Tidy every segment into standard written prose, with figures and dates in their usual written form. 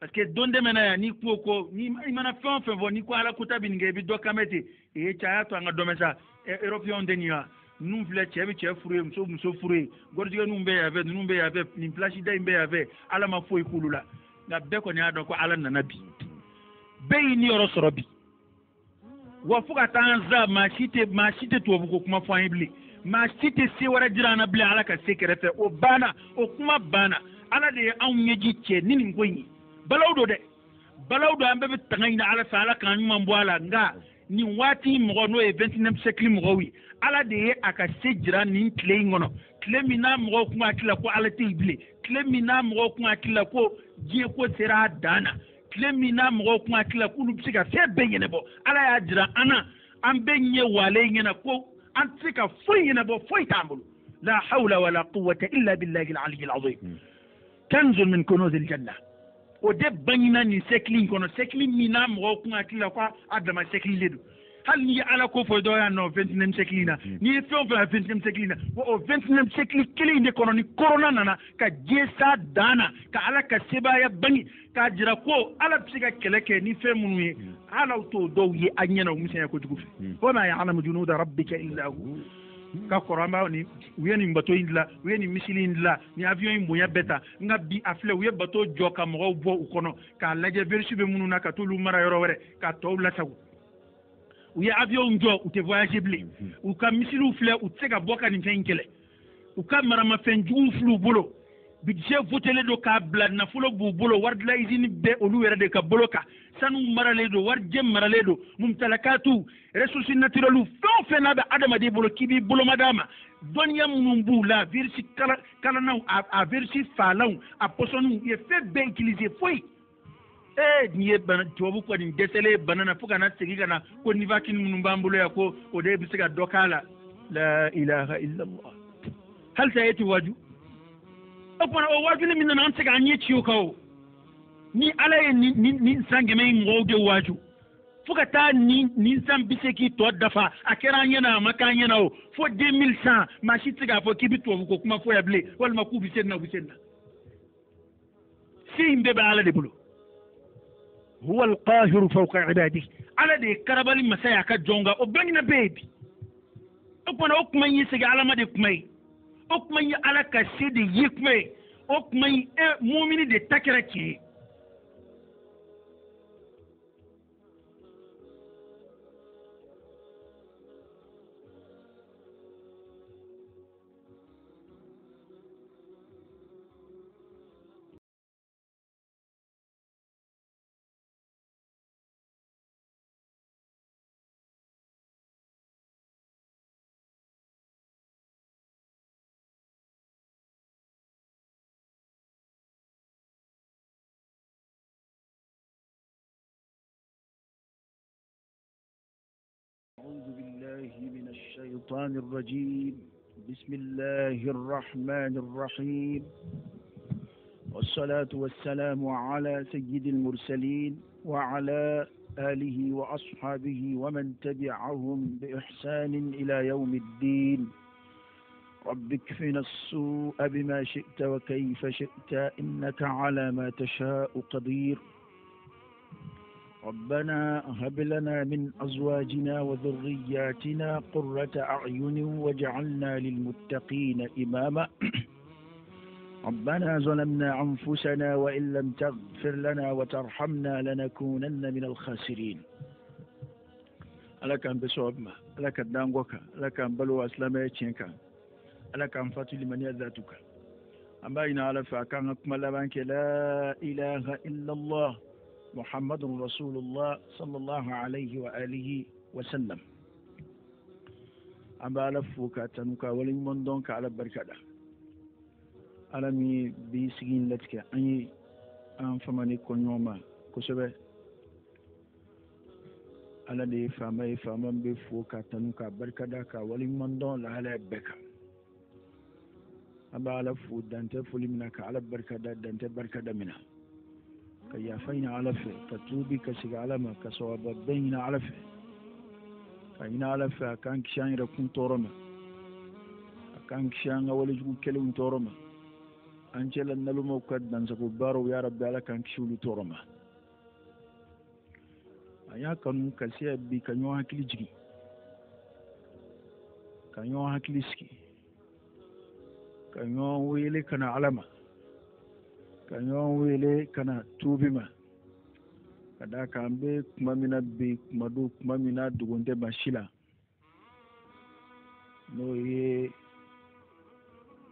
Parce que don dɛmɛna yan, n'i ko ni i mana fɛn o fɛn fɔ, n'i ko ala kota bɛ nin kɛ, i bɛ dɔ kan mɛn ten. Ee, cɛ, a y'a to an ka dɔ mɛn sa. Européen tɛ nin ye wa? Ninnu filɛ, cɛ bɛ cɛ furu ye, muso muso furu ye, gɔrijɛgɛninw bɛ yan fɛ, ninnu bɛ yan fɛ, nin place da in bɛ yan fɛ, ala ma foyi k'olu la. Nka bɛɛ kɔni y'a dɔn ko ala nana bi, bɛɛ y'i niyɔrɔ sɔrɔ bi. Wa fo ka taa an sa, maa si tɛ tubabu ko kuma fɔ an ye bilen, maa si tɛ se wɛrɛ jira an na bilen ala ka se kɛrɛfɛ. O banna, o kuma banna. Ala de ye anw ɲɛji cɛ ni nin ko in ye. Balaw don dɛ, balaw don. An bɛɛ bɛ tanga ɲini ala fɛ, ala k'an ɲuman bɔ a la. Nka nin waati mɔgɔ, n'o ye 29 siècle mɔgɔw ye, ala de ye a ka se jira nin tile in kɔnɔ, tile min n'a mɔgɔw kun hakili la ko ala tɛ yen bilen, tile min n'a mɔgɔw kun hakili la ko diɲɛ ko sera a dan na, tile min n'a mɔgɔw kun hakili la k'olu bɛ se ka fɛn bɛɛ ɲɛnabɔ. Ala y'a jira an na, an bɛɛ ɲɛ walen ɲɛna ko an tɛ se ka foyi ɲɛnabɔ, foyi t'an bolo. La hawla wala quwwata illa billahi al-ali al-azim. Kanzun min kunuz al-janna, o de bangina nin siècle in kɔnɔ, siècle min n'a mɔgɔw kun hakili la ko a dama siècle de don. Hali n'i ye ala ko fɔ dɔ y'a nɔ 29 siècle in na, n'i ye fɛn o fɛn 29 siècle in na, wa o 29 siècle kelen in de kɔnɔ ni corona nana ka diɲɛ s'a dan na, ka ala ka sebaaya bange, k'a jira ko ala bɛ se ka kɛlɛ kɛ ni fɛn minnu ye, hali aw t'o dɔw ye a ɲɛna, o misɛnya kojugu fɛ. Wa ma ya'lamu junuda rabbika illa hu. Ka kɔrɔ an b'a ni u ye nin bato in dilan, u ye nin missile in dilan, nin avion in bonya bɛɛ ta. Nka bi a filɛ, u ye bato jɔ ka mɔgɔw bɔ u kɔnɔ k'a lajɛ virus bɛ minnu na, ka t'olu mara yɔrɔ wɛrɛ, ka tɔw lasago. U ye avion jɔ, u tɛ voyager bilen. U ka missilew filɛ, u tɛ se ka bɔ ka nin fɛn in kɛlɛ. U ka maramafɛn juguw filɛ u bolo, budget votelen don k'a bila, nafolo b'u bolo, wari dilan usine bɛɛ olu yɛrɛ de ka bolo kan, sanu maralen don, warijɛ maralen don, mumtalakatu, ressources naturelles, fɛn o fɛn n'a bɛ adamaden bolo k'i b'i boloma d'a ma, dɔnniya minnu b'u la, virus kalannaw, a virus faalanw, a pɔsɔniw, u ye fɛn bɛɛ utiliser, foyi. Ee, nin ye bana, tubabu kɔni dɛsɛlen bana na fo ka na segin ka na ko Nivaquine minnu b'an bolo yan, ko o de bɛ se ka dɔ k'a la. La ilaha illallah. Halisa e ti waju o kumana, o wajuli min nana, an tɛ se k'an ɲɛ ci o kan. O ni ala ye nin san 100 in mɔgɔw de waju fo ka taa nin san 80 tɔ dafa, a kɛra an ɲɛna, a ma k'an ɲɛna o, fo 2100, maa si tɛ se k'a fɔ k'i bɛ tubabu ko kuma fɔ yan bilen, walima k'u bɛ se nin na, u bɛ se nin na. Se in bɛɛ bɛ ala de bolo. Huwa alqahiru fawqa ibadihi. Ala de ye karabali masa ye a ka jɔn kan, o bangina bɛɛ ye bi. O kumana, o kuma in ye segin ala ma de kuma ye, o kuma in ye ala ka se de ye kuma ye, o kuma in e mumini de ta kɛra tiɲɛ ye. أعوذ بالله من الشيطان الرجيم. بسم الله الرحمن الرحيم، والصلاة والسلام على سيد المرسلين وعلى آله وأصحابه ومن تبعهم بإحسان إلى يوم الدين. رب اكفنا السوء بما شئت وكيف شئت، إنك على ما تشاء قدير. ربنا هب لنا من أزواجنا وذرياتنا قرة أعين واجعلنا للمتقين إماما. ربنا ظلمنا أنفسنا وإن لم تغفر لنا وترحمنا لنكونن من الخاسرين. Ala k'an bɛ sɔn ma, ala ka d'an kɔ kan, ala k'an balo silamɛya tiɲɛ kan, ala k'an fatu limaniya zatu kan. An b'a ɲini ala fɛ a k'an ka kuma laban kɛ la ilaha illallah muhammadun rasulullah sallallahu alayhi wa alihi wa sallam. An bɛ ala fo ka tanu ka waleɲuman dɔn, ka ala barika da, ala min ye bi sigi in latigɛ an ye, an fama ni kɔɲɔgɔn ma kosɛbɛ. Ala de ye faama ye, faama min bɛ fo ka tanu ka barika da ka waleɲuman dɔn lahalaya bɛɛ kan. An bɛ ala fo dantɛ foli min na, ka ala barika da dantɛ barika da min na, ka yafa ɲini ala fɛ, ka tuubi ka segin ala ma, ka sawaba bɛɛ ɲini ala fɛ, ka ɲini ala fɛ a k'an kisi an yɛrɛ kun tɔɔrɔ ma, a k'an kisi an ka walejugu kɛlenw tɔɔrɔ ma. An cɛla nalomaw ka dansago baaraw, ya Rabbi, Ala k'an kisi olu tɔɔrɔ ma. An y'a kanu ka se bi ka ɲɔgɔn hakili jigin, ka ɲɔgɔn hakili sigi, ka ɲɔgɔn wele ka na Ala ma, ka ɲɔgɔn wele ka na tuubi ma, ka d'a kan an bɛ kuma min na bi, kuma don kuma min na dogon tɛ maa si la, n'o ye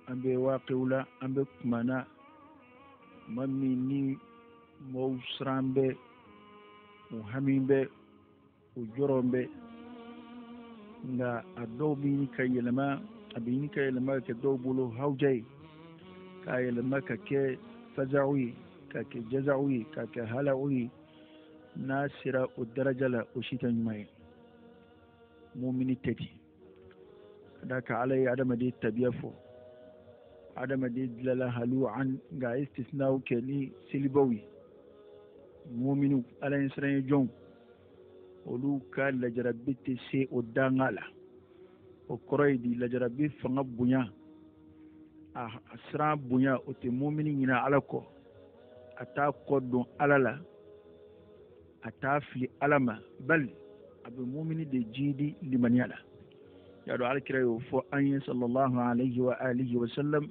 an bɛ waaqiw la, an bɛ kuma na kuma min ni mɔgɔw siran bɛ, u hami bɛ, u jɔrɔ bɛ. Nka a dɔw bɛ ɲini ka yɛlɛma, a bɛ ɲini ka yɛlɛma ka kɛ dɔw bolo hawuja ye, k'a yɛlɛma ka kɛ fazaw ye, ka kɛ jazaw ye, ka kɛ halaw ye. N'a sera o daraja la, o si tɛ ɲuman ye, mumini tɛ ten. Ka d'a kan Ala ye adamaden tabiya fɔ, adamaden dilala halu'an, nka a ye istisinaw kɛ ni selibaw ye. Muminiw, Ala ye siran ye jɔnw, olu ka lajarabi tɛ se o danga la. O kɔrɔ ye di? Lajarabi fanga bonya, a siran bonya, o tɛ mumini ɲina Ala kɔ, a t'a kɔ don Ala la, a t'a fili Ala ma, bali a bɛ mumini de jiidi limaniya la. Y'a dɔn Alakira y'o fɔ an ye, sallallahu alayhi wa alihi wa sallam,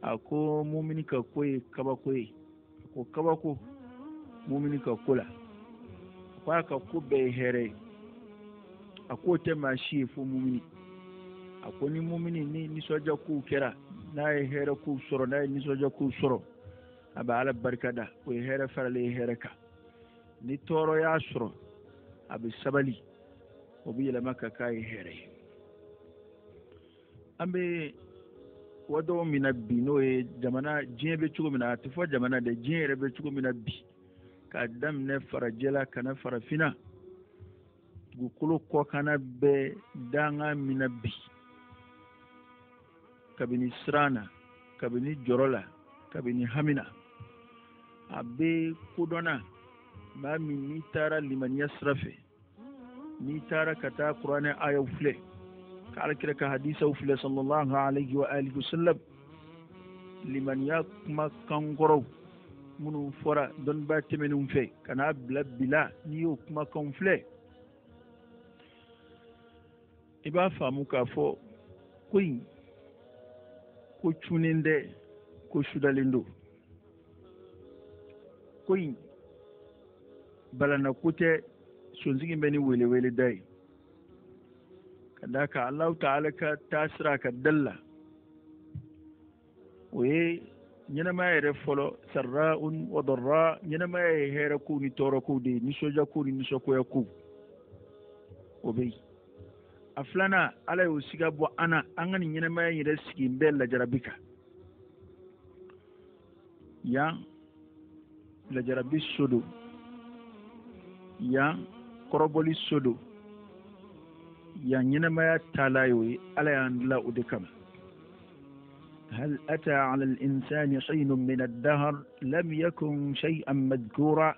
a ko mumini ka ko ye kabako ye. A ko kabako mumini ka ko la, a ko a ka ko bɛɛ ye hɛrɛ ye. A k'o tɛ maa si ye fo mumini. A ko ni mumini ni nisɔndiya kow kɛra, n'a ye hɛrɛ kow sɔrɔ, n'a ye nisɔndiya kow sɔrɔ, a bɛ Ala barika da, o ye hɛrɛ faralen ye hɛrɛ kan. Ni tɔɔrɔ y'a sɔrɔ, a bɛ sabali, o bɛ yɛlɛma ka k'a ye hɛrɛ ye. An bɛ wadɔw min na bi, n'o ye jamana diɲɛ bɛ cogo min na, a tɛ fɔ jamana dɛ, diɲɛ yɛrɛ bɛ cogo min na bi, k'a daminɛ farajɛ la ka na farafinna, dugukolo kɔkanna bɛ danga min na bi, kabini siran na, kabini jɔrɔ la, kabini hami na, a bɛ kodɔnna maa min n'i taara limaniya sira fɛ, n'i taara ka taa kuranɛ ayaw filɛ, ka Alakira ka hadisaw filɛ, sallallahu alayhi wa alihi wa sallam, limaniya kumakan kɔrɔw minnu fɔra dɔnnibaa tɛmɛnenw fɛ ka n'a bila bi la, n'i y'o kumakanw filɛ, i b'a faamu k'a fɔ ko in ko cunnen tɛ, ko sudalen don, ko in balana ko tɛ, sonsigi bɛ ni welewele da ye, ka d'a kan Alahu Taala ka taasira ka dali la, o ye ɲɛnamaya yɛrɛ fɔlɔ, sarra'un wa darra. Ɲɛnamaya ye hɛrɛ kow ni tɔɔrɔ kow de ye, nisɔndiya kow ni nisɔngoya kow, o bɛ yen. A filanan, Ala y'o siga bɔ an na, an ka nin ɲɛnamaya yɛrɛ sigi bɛɛ lajarabi kan. Yan lajarabi so don, yan kɔrɔbɔli so don, yan ɲɛnamaya taala y'o ye. Ala y'an dilan o de kama. هل أتى على الإنسان حين من الدهر لم يكن شيئا مذكورا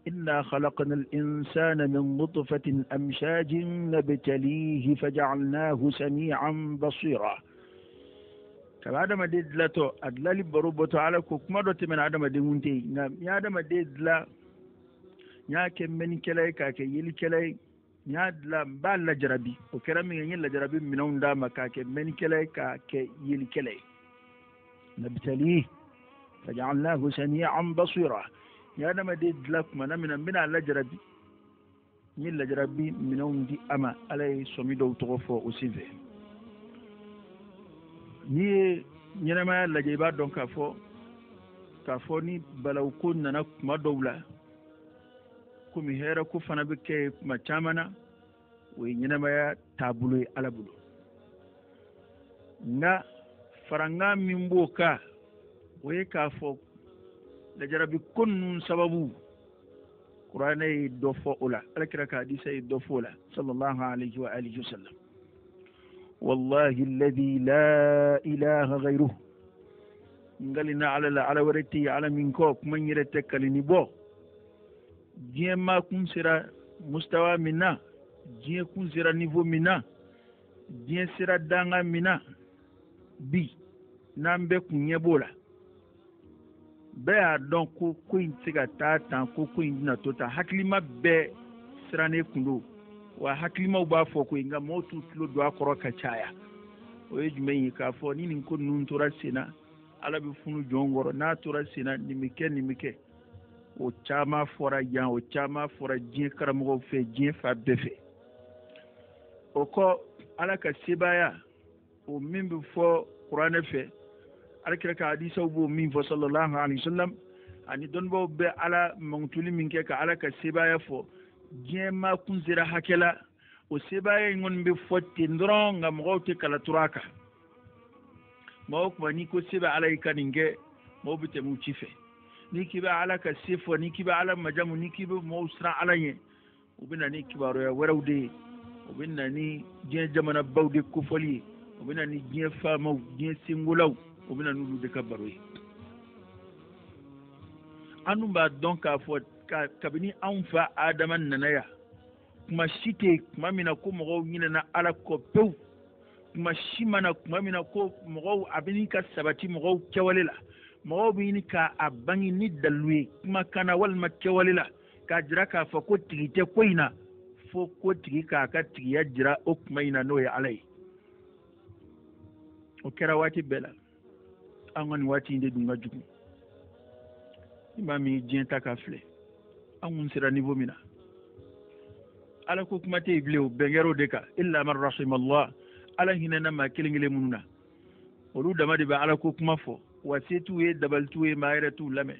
إنا خلقنا الإنسان من نطفة أمشاج نبتليه فجعلناه سميعا بصيرا. Kabi adamaden dilatɔ, a dilali baro bɔtɔ, Ala ko kuma dɔ tɛmɛna adamaden kun tɛ yen, nka n ye adamaden dila, n y'a kɛ mɛnnikɛla ye, k'a kɛ yelikɛla ye, n y'a dila n b'a lajarabi. O kɛra min kɛ, n ye lajarabi minɛnw d'a ma k'a kɛ mɛnnikɛla ye, k'a kɛ yelikɛla ye. Nabtalihi faja'alnahu sami'an basira. N ye adamaden dila tuma na min na n bɛna a lajarabi, n ye lajarabi minɛnw di a ma. Ala ye sɔmi dɔw tɔgɔ fɔ o senfɛ. N'i ye ɲɛnamaya lajɛ, i b'a dɔn k'a fɔ ni balawu ko nana kuma dɔw la, komi hɛrɛ ko fana bɛ kɛ kuma caman na, o ye ɲɛnamaya taabolo ye Ala bolo. Nka farankan min b'o kan, o ye k'a fɔ lajarabi ko ninnu sababu, kuranɛ ye dɔ fɔ o la, Alakira ka hadisa ye dɔ fɔ o la, sallallahu alayhi wa alihi wa sallam. Wallahi alladhi la ilaha ghayruhu, n kalina Ala la, Ala wɛrɛ tɛ yen Ala min kɔ. Kuma in yɛrɛ tɛ kalini bɔ. Diɲɛ maa kun sera mustawa min na, diɲɛ kun sera niveau min na, diɲɛ sera danga min na bi. N'an bɛɛ kun ɲɛ b'o la, bɛɛ y'a dɔn ko ko in tɛ se ka taa tan, ko ko in tɛna to tan. Hakilima bɛɛ sirannen kun don, wa hakilimaw b'a fɔ ko nka mɔgɔw t'u tulo don a kɔrɔ ka caya. O ye jumɛn ye? K'a fɔ ni nin ko ninnu tora sen na, Ala bɛ funu jɔn kɔrɔ. N'a tora sen na, nin bɛ kɛ, nin bɛ kɛ. O caman fɔra yan, o caman fɔra diɲɛ karamɔgɔw fɛ, diɲɛ fan bɛɛ fɛ. O kɔ, Ala ka sebaaya o min bɛ fɔ kuranɛ fɛ, Alakira ka hadisaw b'o min fɔ sallallahu alaihi wasallam, ani dɔnnibaaw bɛ Ala mankutuli min kɛ ka Ala ka sebaaya fɔ, diɲɛ maa kun sera hakɛ la. O sebaaya in kɔni bɛ fɔ ten dɔrɔn, nka mɔgɔw tɛ kala turu a kan. Maa o kuma n'i ko se bɛ Ala ye ka nin kɛ, mɔgɔw bɛ tɛmɛ u ci fɛ. N'i k'i bɛ Ala ka se fɔ, n'i k'i bɛ Ala majamu, n'i k'i bɛ mɔgɔw siran Ala ɲɛ, u bɛ na ni kibaruya wɛrɛw de ye, u bɛ na ni diɲɛ jamanabaw de kofɔli ye, u bɛ na ni diɲɛ faamaw, diɲɛ sengolaw, u bɛ na n'olu de ka baro ye. An dun b'a dɔn k'a fɔ kabini anw fa Adama nana yan, kuma si tɛ yen kuma min na ko mɔgɔw ɲinɛna Ala kɔ pewu. Kuma si ma na kuma min na ko mɔgɔw a bɛ ɲini ka sabati mɔgɔw kɛwale la, mɔgɔw bɛ ɲini ka a bange ni dalilu ye kumakan na walima kɛwale la, k'a jira k'a fɔ ko tigi tɛ ko in na, fo ko tigi k'a ka tigiya jira o kuma in na, n'o ye Ala ye. O kɛra waati bɛɛ la. An ka nin waati in de dun ka jugu. Ni maa min ye diɲɛ ta k'a filɛ, an kun sera niveau min na, Ala ko kuma tɛ yen bilen. O bɛn kɛra o de kan, illa man rahimallah. Ala hinɛna maa kelen kelen minnu na, olu dama de bɛ Ala ko kuma fɔ. Wa se t'u ye, dabali t'u ye, maa yɛrɛ t'u lamɛn.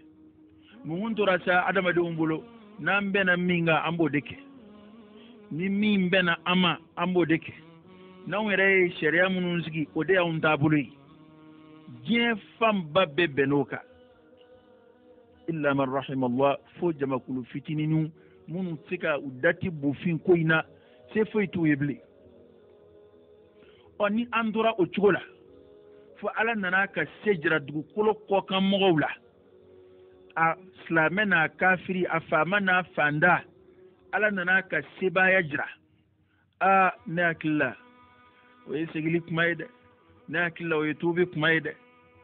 Mun tora sa adamadenw bolo? N'an bɛnna min kan, an b'o de kɛ. Ni min bɛnna an ma, an b'o de kɛ. N'anw yɛrɛ ye sariya minnu sigi, o de y'anw taabolo ye. Diɲɛ fanba bɛɛ bɛnn'o kan, illa man rahimallah, fo jamakulu fitininw minnu tɛ se ka u dati bofin ko in na, se foyi t'u ye bilen. Ɔ, ni an tora o cogo la fo Ala nana ka se jira dugukolo kɔkan mɔgɔw la, a silamɛ n'a kafiri, a faama n'a fanda, Ala nana ka sebaaya jira. Aa, ne hakili la o ye segili kuma ye dɛ. Ne hakili la o ye tuubi kuma ye dɛ.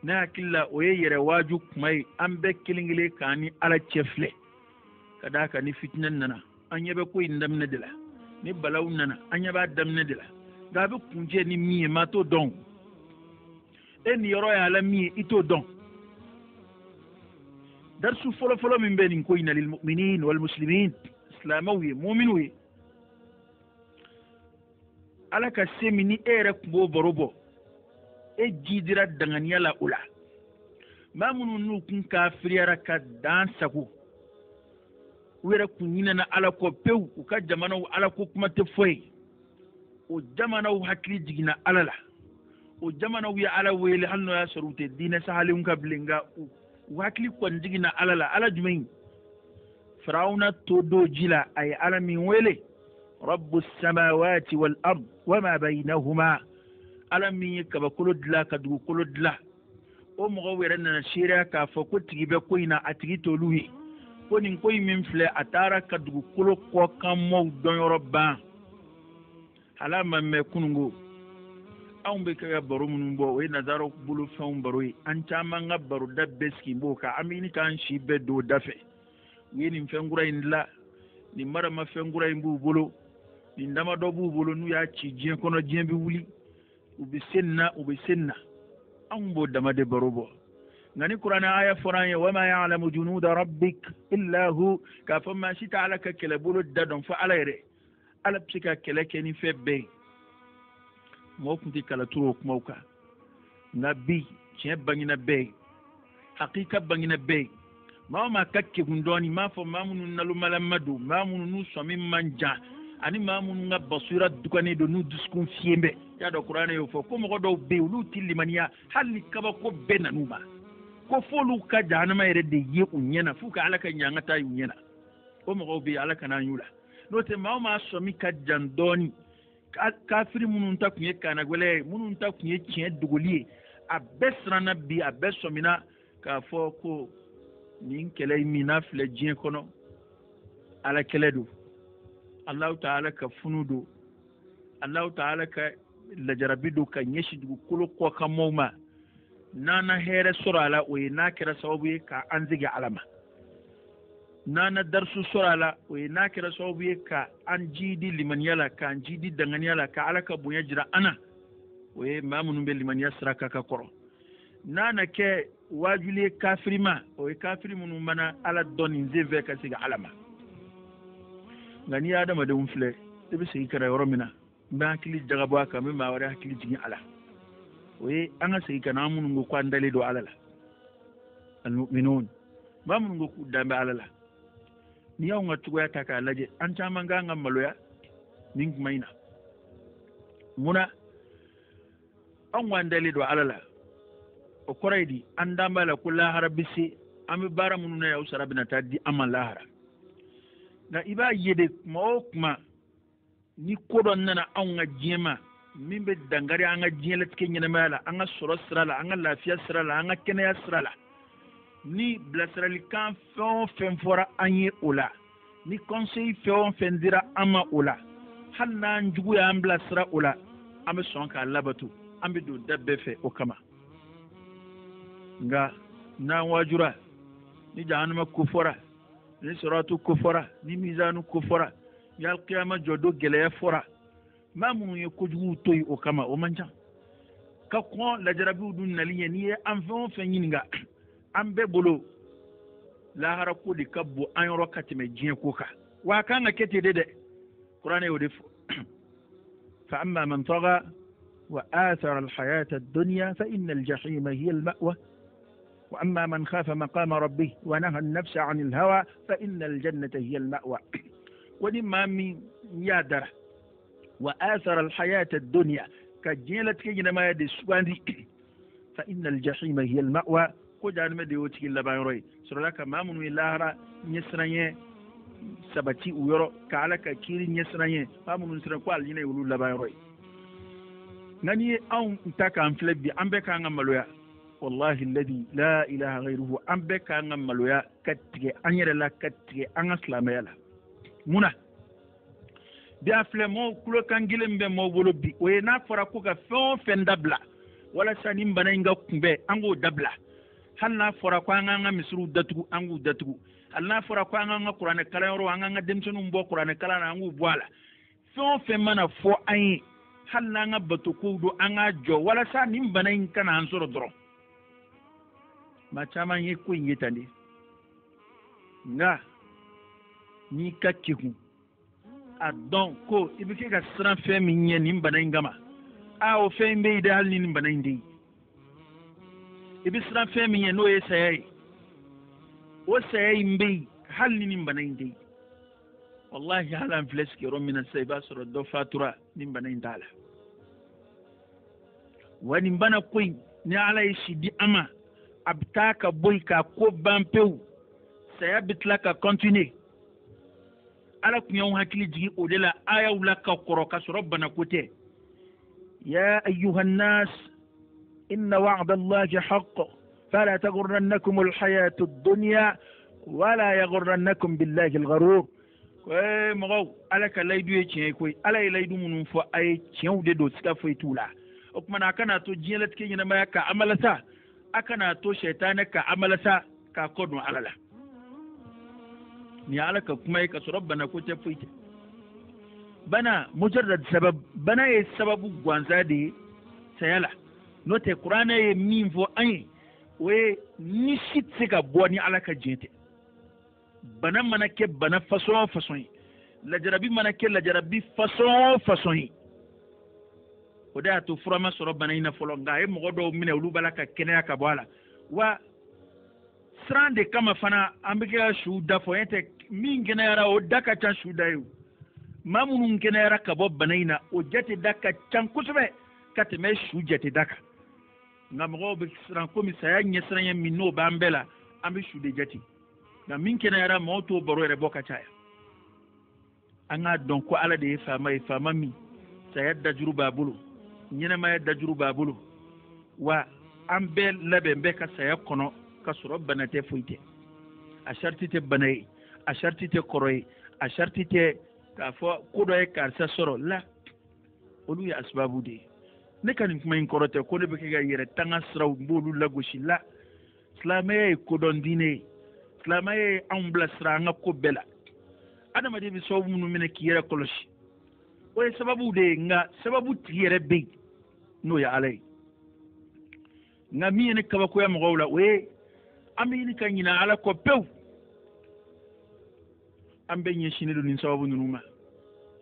Ne hakili la o ye yɛrɛ waaju kuma ye. An bɛɛ kelen kelen k'an ni Ala cɛ filɛ, ka d'a kan ni fitinɛ nana, an ɲɛ bɛ ko in daminɛ de la. Ni balaw nana, an ɲɛ b'a daminɛ de la, nka a bɛ kuncɛ ni min ye, maa t'o dɔn. E niyɔrɔ y'a la min ye, i t'o dɔn. Darisu fɔlɔfɔlɔ min bɛ nin ko in na, lil mu'minin wal muslimin, silamɛw ye, muminiw ye, Ala ka se min ni e yɛrɛ tun b'o baro bɔ, e jidira danganiya la o la. Maa minnu n'u kun kafiriyara ka dan sago, u yɛrɛ kun ɲinɛna Ala kɔ pewu, u ka jamanaw Ala ko kuma tɛ fɔ yen, o jamanaw hakili jiginna Ala la, o jamanaw ye Ala wele, hali n'o y'a sɔrɔ u tɛ diinɛ sahalenw ka bilen, nka u hakili kɔni jiginna Ala la. Ala jumɛn? Firawuna to don ji la, a ye Ala min wele, rabbu samawati wal ard wa ma bainahuma, Ala min ye kabakolo dilan ka dugukolo dilan. O mɔgɔw yɛrɛ nana seereya k'a fɔ ko tigi bɛ ko in na, a tigi t'olu ye, ko nin ko in min filɛ, a taara ka dugukolo kɔkan mɔɔw dɔnyɔrɔ ban. Ala ma mɛn kununko, anw bɛ kɛ ka baro minnu bɔ, o ye nazaraw bolofɛnw baro ye. An caman ka baroda bɛɛ sigi b'o kan. An bɛ ɲini k'an si bɛɛ don o da fɛ. U ye nin fɛn kura in dilan, nin maramafɛn kura in b'u bolo, nin damadɔ b'u bolo, n'u y'a ci diɲɛ kɔnɔ, diɲɛ bɛ wuli. U bɛ se nin na, u bɛ se nin na. Anw b'o dama de baro bɔ. Nka ni kuranɛ aya fɔra an ye, wama ya'lamu junuda rabbik illa hu, k'a fɔ maa si tɛ Ala ka kɛlɛbolo da dɔn fo Ala yɛrɛ. Ala bɛ se ka kɛlɛ kɛ ni fɛn bɛɛ ye. Mɔgɔ tun tɛ kala turu o kumaw kan, nka bi tiɲɛ bangena bɛɛ ye, hakika bangena bɛɛ ye. Maa o maa ka kegun dɔɔni, m'a fɔ maa minnu nalomalama don, maa minnu n'u sɔmi man jan, ani maa minnu ka basira dugannen don, n'u dusukun fiyen bɛ. Y'a dɔn kuranɛ y'o fɔ ko mɔgɔ dɔw bɛ yen, olu tɛ limaniya hali ni kabako bɛɛ nan'u ma, ko f'olu ka jahanama yɛrɛ de ye u ɲɛ na, f'u ka Ala ka ɲangata y'u ɲɛ na. O mɔgɔw bɛ yen, Ala kana an y'u la. N'o tɛ, maa o maa sɔmi ka jan dɔɔni, kafiri minnu ta tun ye kannagɛlɛya ye, minnu ta tun ye tiɲɛ dogoli ye, a bɛɛ siranna bi, a bɛɛ sɔmina k'a fɔ ko nin kɛlɛ in min n'a filɛ diɲɛ kɔnɔ, Ala kɛlɛ don, Alahu taala ka funu don, Alahu taala ka lajarabi don ka ɲɛsin dugukolo kɔkan mɔgɔw ma. N'an na hɛrɛ sɔrɔ a la, o ye n'a kɛra sababu ye ka an segin Ala ma. N'an na darisu sɔrɔ a la, o ye n'a kɛra sababu ye ka an jiidi limaniya la, k'an jiidi danganiya la, ka Ala ka bonya jira an na, o ye maa minnu bɛ limaniya sira kan ka kɔrɔ. N'a na kɛ waajuli ye kafiri ma, o ye kafiri minnu mana Ala dɔn nin sen fɛ ka segin Ala ma. Nka n'i ye adamadenw filɛ, i bɛ segin ka na yɔrɔ min na, n bɛ hakili jagabɔ a kan, n bɛ maa wɛrɛ hakili jigin a la. O ye an ka segin ka na an minnu ko ko an dalen don Ala la, almu'minun, maa minnu ko k'u dan bɛ Ala la. N'i y'anw ka cogoya ta k'a lajɛ, an caman kan ka maloya nin kuma in na. Munna anw k'an dalen don Ala la? O kɔrɔ ye di? An dan b'a la ko lahara bɛ se, an bɛ baara minnu na yan, o sara bɛna taa di an ma lahara. Nka i b'a ye de, kuma o kuma ni ko dɔ nana anw ka diɲɛ ma min bɛ dankari an ka diɲɛlatigɛ ɲɛnamaya la, an ka sɔrɔ sira la, an ka lafiya sira la, an ka kɛnɛya sira la, ni bilasiralikan fɛn o fɛn fɔra an ye o la, ni conseil fɛn o fɛn dira an ma o la, hali n'an jugu y'an bilasira o la, an bɛ sɔn k'a labato, an bɛ don da bɛɛ fɛ o kama. Nka n'an waajura, ni jahanama ko fɔra, ni siratu ko fɔra, ni mizanu ko fɔra, ni alkiyama jɔdon gɛlɛya fɔra, maa minnu ye kojuguw to yen o kama, o man ca. Ka kɔn lajarabiw dun nali ɲɛ, n'i ye an fɛn o fɛn ɲininka, an bɛɛ bolo lahara ko de ka bon an yɔrɔ ka tɛmɛ diɲɛ ko kan. Wa a kan ka kɛ ten de dɛ, kuranɛ y'o de fɔ. Fa amma man taga wa athara alhayata ad-dunya fa inna al-jahima hiya al-ma'wa wa amma man khafa maqama rabbih wa naha an-nafsa 'ani al-hawa fa inna al-jannata hiya al-ma'wa. Ko ni maa min y'a dara wa athara alhayata ad-dunya, ka diɲɛlatigɛ ɲɛnamaya de sugandi, fa inna al-jahima hiya al-ma'wa, ko jahanama de y'o tigi laban yɔrɔ ye. Sɔrɔla ka maa minnu ye lahara ɲɛsiranɲɛ sabati u yɔrɔ, ka Ala ka kiiri ɲɛsiranɲɛ, maa minnu siran ko alijinɛ ye olu laban yɔrɔ ye. Nka n'i ye anw ta k'an filɛ bi, an bɛɛ k'an ka maloya, wallahi alladhi la ilaha ghayruhu, an bɛɛ k'an ka maloya ka tigɛ an yɛrɛ la, ka tigɛ an ka silamɛya la. Mun na bi a filɛ mɔgɔw kulokan kelen bɛ mɔgɔw bolo bi, o ye n'a fɔra ko ka fɛn o fɛn dabila walasa nin bana in ka kunbɛn, an k'o dabila. Hali n'a fɔra ko an k'an ka misiriw datugu, an k'u datugu. Hali n'a fɔra ko an k'an ka kuranɛ kalanyɔrɔ, an k'an ka denmisɛnninw bɔ kuranɛ kalan na, an k'u bɔ a la. Fɛn o fɛn mana fɔ an ye, hali n'an ka batokow don, an k'a jɔ walasa nin bana in kana an sɔrɔ dɔrɔn. Maa caman ye ko in ye tan de. Nka n'i ka kekun, a dɔn ko i bɛ kɛ ka siran fɛn min ɲɛ nin bana in kama, a o fɛn in bɛ yen dɛ, hali ni nin bana in tɛ yen. I bɛ siran fɛn min ɲɛ n'o ye saya ye, o saya in bɛ yen hali ni nin bana in tɛ yen. Wallahi hali an filɛ sigiyɔrɔ min na sisan, i b'a sɔrɔ dɔ fatura nin bana in t'a la. Wa nin bana ko in, ni Ala ye si di an ma, a bɛ taa ka bɔ yen k'a ko ban pewu, saya bɛ tila ka continuer. Ala tun y'anw hakili jigin o de la ayaw la ka kɔrɔ, ka sɔrɔ bana ko tɛ. Ya ayyuhan nas inna wa'da Allahi haqq fala taghurrannakum alhayatu ad-dunya wala yaghurrannakum billahi al-gharur. Ko ee mɔgɔw, Ala ka layidu ye tiɲɛ ye koyi. Ala ye layidu minnu fɔ a ye, tiɲɛw de don, siga foyi t'u la. O tuma na a kana to diɲɛlatigɛ ɲɛnamaya ka amalasa, a kana to sɛtanɛ ka amalasa k'a kɔ don Ala la. Nin ye Ala ka kuma ye ka sɔrɔ bana ko tɛ, foyi tɛ. Bana mujarrad sabab, bana ye sababu gansan de ye saya la. N'o tɛ, kuranɛ ye min fɔ an ye, o ye ni si tɛ se ka bɔ ni Ala ka diɲɛ tɛ. Bana mana kɛ bana fasɔn o fasɔn ye, lajarabi mana kɛ lajarabi fasɔn o fasɔn ye, o de y'a to fura ma sɔrɔ bana in na fɔlɔ. Nka a ye mɔgɔ dɔw minɛ, olu b'a la ka kɛnɛya ka bɔ a la. Wa siran de kama fana an bɛ kɛ ka su da fɔ, n'o tɛ min kɛnɛyara o da ka ca su da ye. O maa minnu kɛnɛyara ka bɔ bana in na, o jate da ka ca kosɛbɛ ka tɛmɛ su jate da kan. Nka mɔgɔw bɛ siran komi saya ɲɛsiranɲɛ min n'o b'an bɛɛ la, an bɛ su de jate. Nka min kɛnɛyara, mɔgɔw t'o baro yɛrɛ bɔ ka caya. An k'a dɔn ko Ala de ye faama ye, faama min saya dajuru b'a bolo, ɲɛnamaya dajuru b'a bolo. Wa an bɛɛ labɛn bɛɛ ka saya kɔnɔ ka sɔrɔ bana tɛ, foyi tɛ. A sariti tɛ bana ye, a sariti tɛ kɔrɔ ye, a sariti tɛ k'a fɔ ko dɔ ye karisa sɔrɔ la. Olu ye asibabu de ye. Ne ka nin kuma in kɔrɔ tɛ ko ne bɛ kɛ ka yɛrɛ tanga siraw n b'olu lagosi la. Silamɛya ye kodɔn diinɛ ye, silamɛya ye anw bilasira an ka ko bɛɛ la. Adamaden bɛ sababu minnu minɛ k'i yɛrɛ kɔlɔsi, o ye sababu de ye, nka sababu tigi yɛrɛ bɛ yen, n'o ye Ala ye. Nka min ye ne kabakoya mɔgɔw la, o ye an bɛ ɲini ka ɲinɛ Ala kɔ pewu. An bɛɛ ɲɛsinnen don nin sababu ninnu ma.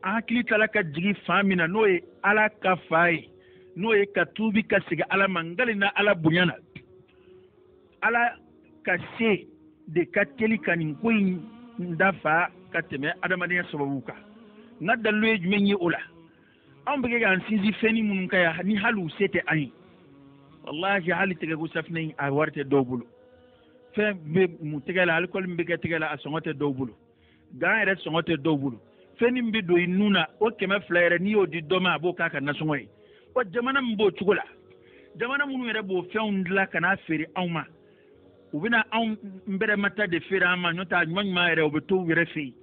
An hakili tala ka jigin fan min na, n'o ye Ala ka fa ye, n'o ye ka tuubi ka segin Ala ma, n na Ala bonya na. Ala ka se de ka teli ka nin ko in dafa ka tɛmɛ adamadenya sababu kan. N ka dalilu ye jumɛn ye o la? Anw bɛ kɛ k'an sinsin fɛnnin minnu kan yan, ni hali u se tɛ an ye, walahi, hali tɛgɛko safinɛ in, a wari tɛ dɔw bolo. Fɛn bɛ mun tɛgɛ la, alikɔli min bɛ kɛ tɛgɛ la, a sɔngɔ tɛ dɔw bolo. Gan yɛrɛ sɔngɔ tɛ dɔw bolo. Fɛn min bɛ don i nun na, o 200 yɛrɛ, n'i y'o di dɔ ma, a b'o k'a ka nasɔngɔ ye. Wa jamana min b'o cogo la, jamana minnu yɛrɛ b'o fɛnw dilan ka n'a feere anw ma, u bɛna anw nbɛrɛmata de feere an ma, n'o tɛ a ɲuman ɲuman yɛrɛ, o bɛ to u yɛrɛ fɛ yen.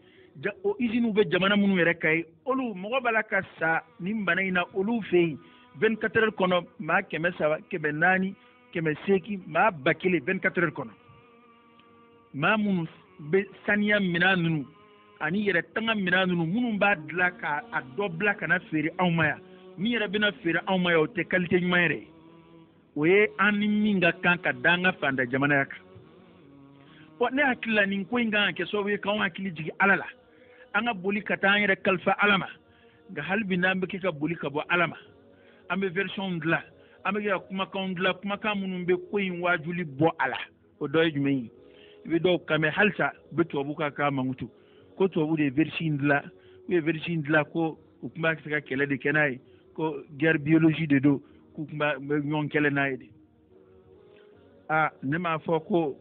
O iziniw bɛ jamana minnu yɛrɛ kan yen, olu mɔgɔ b'a la ka sa nin bana in na olu fɛ yen 24 heures kɔnɔ, maa 300, 400, 800, maa 1000 24 heures kɔnɔ. Maa minnu bɛ saniya minɛn ninnu ani yɛrɛ tanga minɛn ninnu, minnu b'a dilan ka a dɔ bila ka na feere anw ma yan, min yɛrɛ bɛna feere anw ma yan, o tɛ qualité ɲuman yɛrɛ ye. O ye an ni min ka kan ka da an ka fanda jamanaya kan. Wa ne hakili la, nin ko in kan ka kɛ sababu ye k'anw hakili jigin Ala la, an ka boli ka taa an yɛrɛ kalifa Ala ma. Nka hali bi n'an bɛ kɛ ka boli ka bɔ Ala ma, an bɛ version dilan, an bɛ kɛ ka kumakanw dilan, kumakan minnu bɛ ko in waajuli bɔ a la. O dɔ ye jumɛn ye? I bɛ dɔw kan mɛn halisa, u bɛ tubabu ka kan mankutu ko tubabu de ye virus in dilan, u ye virus in dilan ko u tun b'a se ka kɛlɛ de kɛ n'a ye, ko guerre biologie de don, k'u tun b'a ɲɔgɔn kɛlɛ n'a ye de. Aa, ne m'a fɔ ko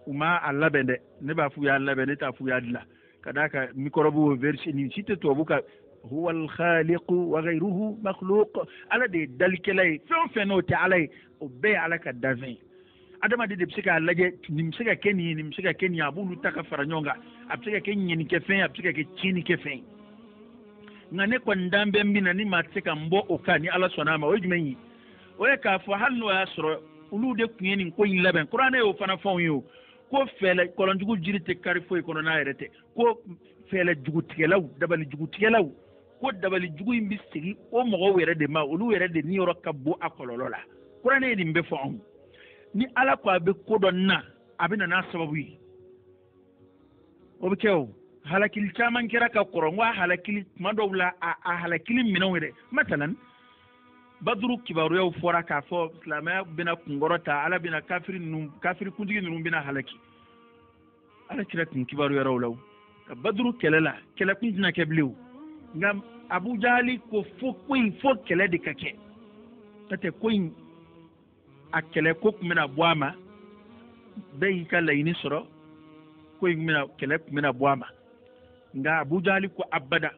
u ma a labɛn dɛ, ne b'a f'u y'a labɛn, ne t'a f'u y'a dilan. Ka d'a kan microbe o virus nin si tɛ tubabu ka. Huwa al-khaliqu wa ghayruhu makhluq. Ala de ye dalikɛla ye, fɛn o fɛn n'o tɛ Ala ye, o bɛɛ ye Ala ka danfɛn ye. Adamaden de bɛ se k'a lajɛ, nin bɛ se ka kɛ nin ye, nin bɛ se ka kɛ nin ye, a b'olu ta ka fara ɲɔgɔn kan. A bɛ se ka kɛ ɲɛnikɛfɛn ye, a bɛ se ka kɛ tiɲɛnikɛfɛn ye. Nka ne kɔni dan bɛ min na, ni maa tɛ se ka n bɔ o kan, ni Ala sɔnna a ma, o ye jumɛn ye? O ye k'a fɔ hali n'o y'a sɔrɔ olu de tun ye nin ko in labɛn, kuranɛ y'o fana fɔ anw ye o, ko fɛɛlɛ kɔlɔnjugu jiri tɛ kari foyi kɔnɔ n'a yɛrɛ tɛ, ko fɛɛlɛ jugutigɛlaw, dabali jugutigɛlaw, ko dabali jugu in bɛ segin o mɔgɔw yɛrɛ de ma, olu yɛrɛ de niyɔrɔ ka bon a kɔlɔlɔ la. Kuranɛ ye nin bɛɛ fɔ anw. Ni Ala ko a bɛ ko dɔ na, a bɛ na n'a sababu ye, o bɛ kɛ. O halakili caman kɛra ka kɔrɔ. N ko a halakili tuma dɔw la, a halakili minɛnw yɛrɛ, masalan Baduru kibaruyaw fɔra k'a fɔ silamɛya bɛna kunkɔrɔ ta, Ala bɛna kafiri ninnu, kafiri kuntigi ninnu bɛna halaki. Ala kira tun kibaruyara o la ka Baduru kɛlɛ la, kɛlɛ kun tɛna kɛ bilen o. Nka Abu Jahali ko fo ko in, fo kɛlɛ de ka kɛ, n'o tɛ ko in a kɛlɛ ko tun bɛna bɔ a ma. Bɛɛ y'i ka laɲini sɔrɔ, ko in bɛna, kɛlɛ tun bɛna bɔ a ma. Nka Abu Jahali ko abada,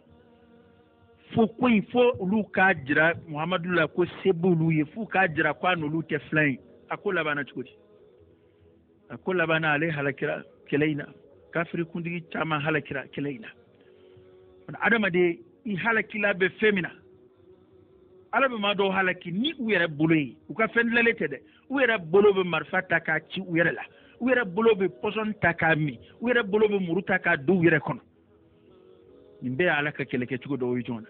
fo ko in, fo olu k'a jira Muhamadu la ko se b'olu ye, f'u k'a jira ko a n'olu tɛ filan ye. A ko labanna cogo di? A ko labanna, ale halakira kɛlɛ in na, kafiri kuntigi caman halakira kɛlɛ in na. Adamaden, i halakila bɛ fɛn min na, Ala bɛ maa dɔw halaki ni u yɛrɛ bolo ye, u ka fɛn dilanlen tɛ dɛ. U yɛrɛ bolo bɛ marifa ta k'a ci u yɛrɛ la, u yɛrɛ bolo bɛ pɔsɔni ta k'a min, u yɛrɛ bolo bɛ muru ta k'a don u yɛrɛ kɔnɔ. Nin bɛɛ ye Ala ka kɛlɛkɛcogo dɔw ye jɔn na.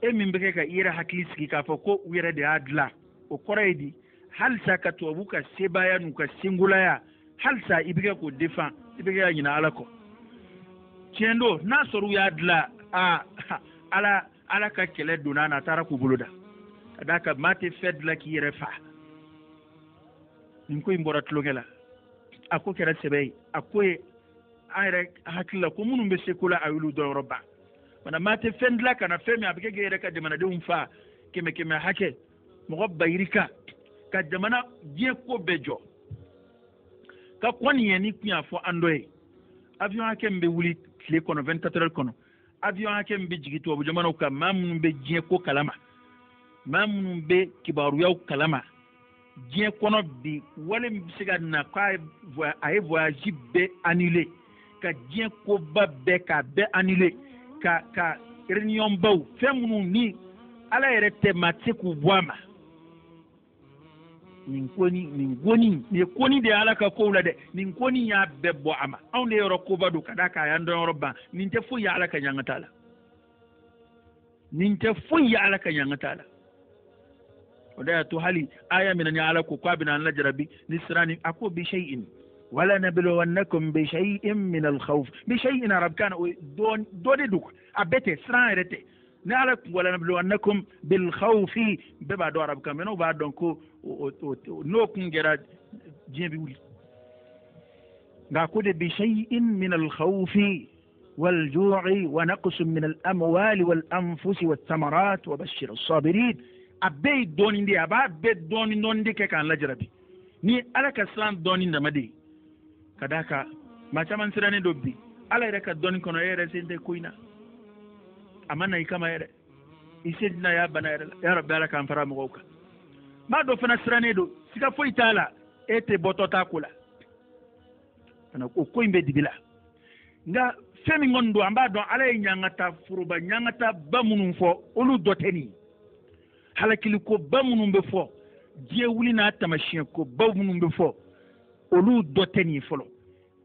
E min bɛ kɛ ka i yɛrɛ hakili sigi k'a fɔ ko u yɛrɛ de y'a dilan, o kɔrɔ ye di? Halisa ka tubabu ka sebaaya n'u ka sengolaya, halisa i bɛ kɛ k'o defan, i bɛ kɛ ka ɲinɛ Ala kɔ. Tiɲɛ don, n'a sɔrɔ u y'a dilan, aa, Ala ka kɛlɛ donna n'a taara k'u bolo da, ka d'a kan maa tɛ fɛn dilan k'i yɛrɛ fa. Nin ko in bɔra tulonkɛ la, a ko kɛra sɛbɛ ye, a ko ye an yɛrɛ hakili la ko minnu bɛ se ko la, a y'olu dɔnyɔrɔ ban. Wala maa tɛ fɛn dilan ka na fɛn min a bɛ kɛ k'e yɛrɛ ka jamanadenw fa kɛmɛ kɛmɛ hakɛ, mɔgɔ bayirika ka jamana diɲɛ ko bɛɛ jɔ ka kɔn nin ye. Ni kun y'a fɔ an dɔ ye, avion hakɛ min bɛ wuli tile kɔnɔ, 24 heures kɔnɔ, avion hakɛ min bɛ jigin tubabu jamanaw kan, maa minnu bɛ diɲɛ ko kalama, maa minnu bɛ kibaruyaw kalama diɲɛ kɔnɔ bi, wale min bɛ se ka na k'a a ye voyage bɛɛ annulé, ka diɲɛ koba bɛɛ k'a bɛɛ annulé, ka réunion baw, fɛn minnu ni Ala yɛrɛ tɛ maa tɛ se k'u bɔ a ma. Nin koni nin koni nin ye koni de ye Ala ka kow la dɛ. Nin koni y'a bɛɛ bɔ a ma. Anw de yɔrɔ koba don ka d'a kan a y'an dɔnyɔrɔ ban. Nin tɛ foyi ye Ala ka ɲangata la. Nin tɛ foyi ye Ala ka ɲangata la. O de y'a to hali aya min na ni Ala ko k'a bɛna an lajarabi ni siran ni a ko bi shay'in wala nabluwannakum bi shay'in min al-khawf. Bi shay'in arabukan na o ye dɔ de don, a bɛɛ tɛ siran yɛrɛ tɛ. Ni Ala wala nabluwannakum bil khawfi, bɛɛ b'a dɔn arabukan mɛ n'o b'a dɔn ko n'o kun kɛra diɲɛ bɛ wuli. Nka ko de bi shay'in min al-khawfi wal-ju'i wa naqsin min al-amwali wal-anfusi wath-thamarat wa bashir as-sabirin. A bɛɛ ye dɔɔnin de ye, a b'a bɛɛ dɔɔnin dɔɔnin de kɛ k'an lajarabi. Ni Ala ka siran dɔɔnin dama de ye, ka d'a kan maa caman sirannen don bi. Ala yɛrɛ ka dɔɔnin kɔnɔ, e yɛrɛ sen tɛ ko in na, a ma na i kama yɛrɛ, i sen tɛna y'a bana yɛrɛ la. Ya Rabbi, Ala k'an fara mɔgɔw kan. Maa dɔ fana sirannen don, siga foyi t'a la, e tɛ bɔtɔ t'a ko la fana, o ko in bɛ dibi la. Nka fɛn min kɔni don, an b'a dɔn Ala ye ɲangata foroba ɲangataba minnu fɔ, olu dɔ tɛ nin ye. Halakiliko ba minnu bɛ fɔ, diɲɛ wuli n'a taamasiyɛnkobaw minnu bɛ fɔ, olu dɔ tɛ nin ye fɔlɔ.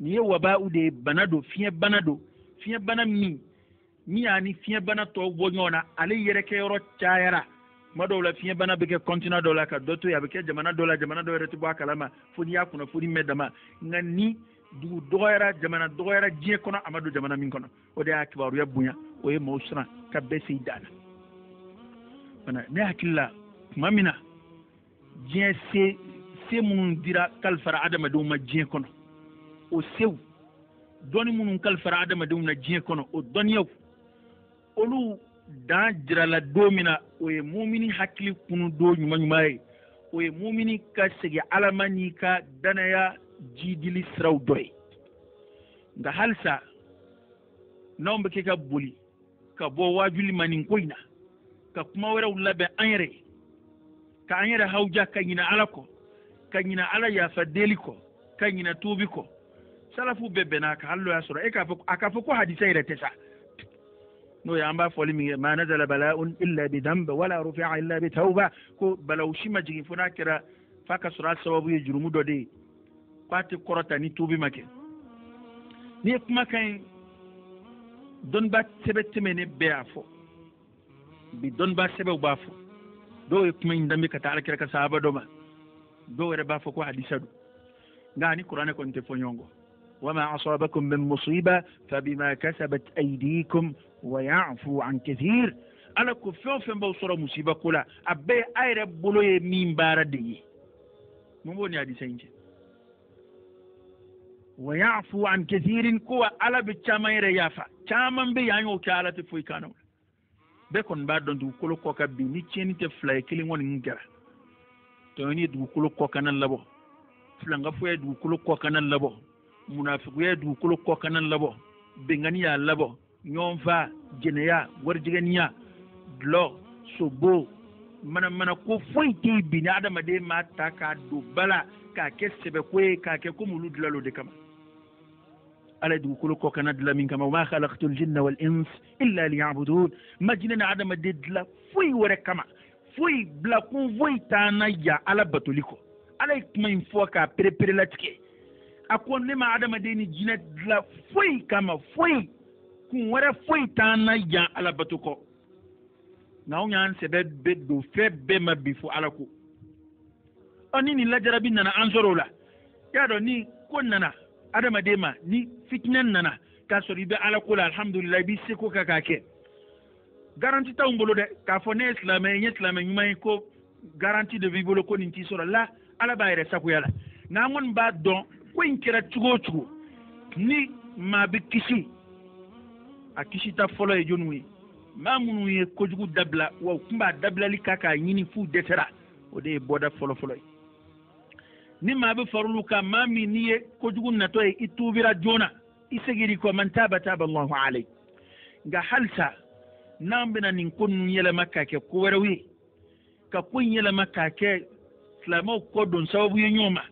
Nin ye wabaaw de ye, bana don, fiɲɛ bana don. Fiɲɛ bana min min y'a ni fiɲɛ bana tɔw bɔ ɲɔgɔn na, ale yɛrɛkɛyɔrɔ cayara. Tuma dɔw la fiɲɛ bana bɛ kɛ continent dɔw la ka dɔ to yen, a bɛ kɛ jamana dɔw la, jamana dɔw yɛrɛ tɛ bɔ a kalama fo n'i y'a kunnafoni mɛn dama. Nka ni dugu dɔgɔyara, jamana dɔgɔyara diɲɛ kɔnɔ, a ma don jamana min kɔnɔ, o de y'a kibaruya bonya, o ye maaw siran ka bɛɛ se i dan na. Fana ne hakili la, tuma min na diɲɛ se se minnu dira kalifara adamadenw ma diɲɛ kɔnɔ, o sew dɔnni minnu kalifara adamadenw na diɲɛ kɔnɔ, o dɔnniyaw olu dan jirala don min na, o ye mumini hakili kunu don ɲuman ɲuman ye. O ye mumini ka segin Ala ma n'i ka danaya jidili siraw dɔ ye. Nka halisa n'anw bɛ kɛ ka boli ka bɔ waajuli ma nin ko in na, ka kuma wɛrɛw labɛn an yɛrɛ ye, ka an yɛrɛ hawuja, ka ɲinɛ Ala kɔ, ka ɲinɛ Ala yafa deli kɔ, ka ɲinɛ tuubi kɔ. Salafu bɛɛ bɛnna a kan, hali n'o y'a sɔrɔ e k'a fɔ a k'a fɔ ko hadisa yɛrɛ tɛ sa, n'o ye an b'a fɔli min kɛ ma nazala bala'un illa bi dhanb wala rufi'a illa bi tawba, ko balawu si ma jigin fo n'a kɛra f'a ka sɔrɔ a sababu ye jurumu dɔ de ye, k'a tɛ kɔrɔta ni tuubi ma kɛ. N'i ye kumakan in dɔnniba sɛbɛ tɛmɛnen bɛɛ y'a fɔ bi, dɔnniba sɛbɛw b'a fɔ, dɔw ye kuma in danbe ka taa Alakira ka sahaba dɔ ma, dɔw yɛrɛ b'a fɔ ko hadisa don. Nka ni kuranɛ kɔni tɛ fɔ ɲɔgɔn kɔ. Wama asabakum min musiba fabima kasabat aydikum wa ya'fu an kathir. Ala ko fɛn o fɛn b'aw sɔrɔ musiba ko la, a bɛɛ ye a yɛrɛ bolo ye min baara de ye. Mun b'o ni hadisa in cɛ? Wa ya'fu an kathirin, ko wa Ala bɛ caman yɛrɛ yafa. Caman bɛ yan, an y'o kɛ, Ala tɛ foyi kan na. Bɛɛ kɔni b'a dɔn dugukolo kɔ kan bi, ni tiɲɛni tɛ fila ye, kelen kɔni kɛra. Tɔɲɔni ye dugukolo kɔkanna labɔ, filankafoya ye dugukolo kɔkanna labɔ, munafikuya ye dugukolo kɔkanna labɔ, bɛnkanni y'a labɔ, ɲɔgɔnfa, jɛnɛya, warijɛgɛniya, dulɔ, sobo, manamana ko foyi tɛ yen bi ni adamaden m'a ta k'a don ba la, k'a kɛ sɛbɛko ye, k'a kɛ komi olu dilan'o de kama. Ala ye dugukolo kɔkanna dilan min kama, wa ma khalaqtul jinna wal ins illa liya'budun, ma jinɛ ni adamaden dilan foyi wɛrɛ kama, foyi bilakun foyi t'an na yan Ala batoli kɔ. Ala ye kuma in fɔ k'a perepere latigɛ, a ko ne ma adamaden ni jinɛ dilan foyi kama, foyi kun wɛrɛ foyi t'an na yan Ala bato kɔ. Nka anw y'an sɛbɛ bɛ don fɛn bɛɛ ma bi fo Ala ko. Ɔ ni nin lajarabi nana an sɔrɔ o la, y'a dɔn ni ko nana adamaden ma, ni fitinɛ nana k'a sɔrɔ i bɛ Ala ko la, alhamdulilayi, i b'i seko kɛ k'a kɛ. Garanti t'anw bolo dɛ k'a fɔ ne ye silamɛ ye, n ye silamɛ ɲuman ye, ko garanti de b'i bolo ko nin t'i sɔrɔ la. Ala b'a yɛrɛ sagoya la. Nka an kɔni b'a dɔn ko in kɛra cogo o cogo, ni maa bɛ kisi, a kisita fɔlɔ ye jɔnniw ye? Maa minnu ye kojugu dabila, wa u tun b'a dabilali kan k'a ɲini f'u dɛsɛra, o de ye bɔda fɔlɔ-fɔlɔ ye. Ni maa bɛ far'olu kan, maa min n'i ye kojugu natɔ ye, i tuubira joona, i seginr'i kɔ, man taba taba Allahu alayhi. Nka halisa n'an bɛna nin ko ninnu yɛlɛma k'a kɛ ko wɛrɛw ye, ka ko in yɛlɛma k'a kɛ silamɛw kɔ don sababu ye ɲɔgɔn ma,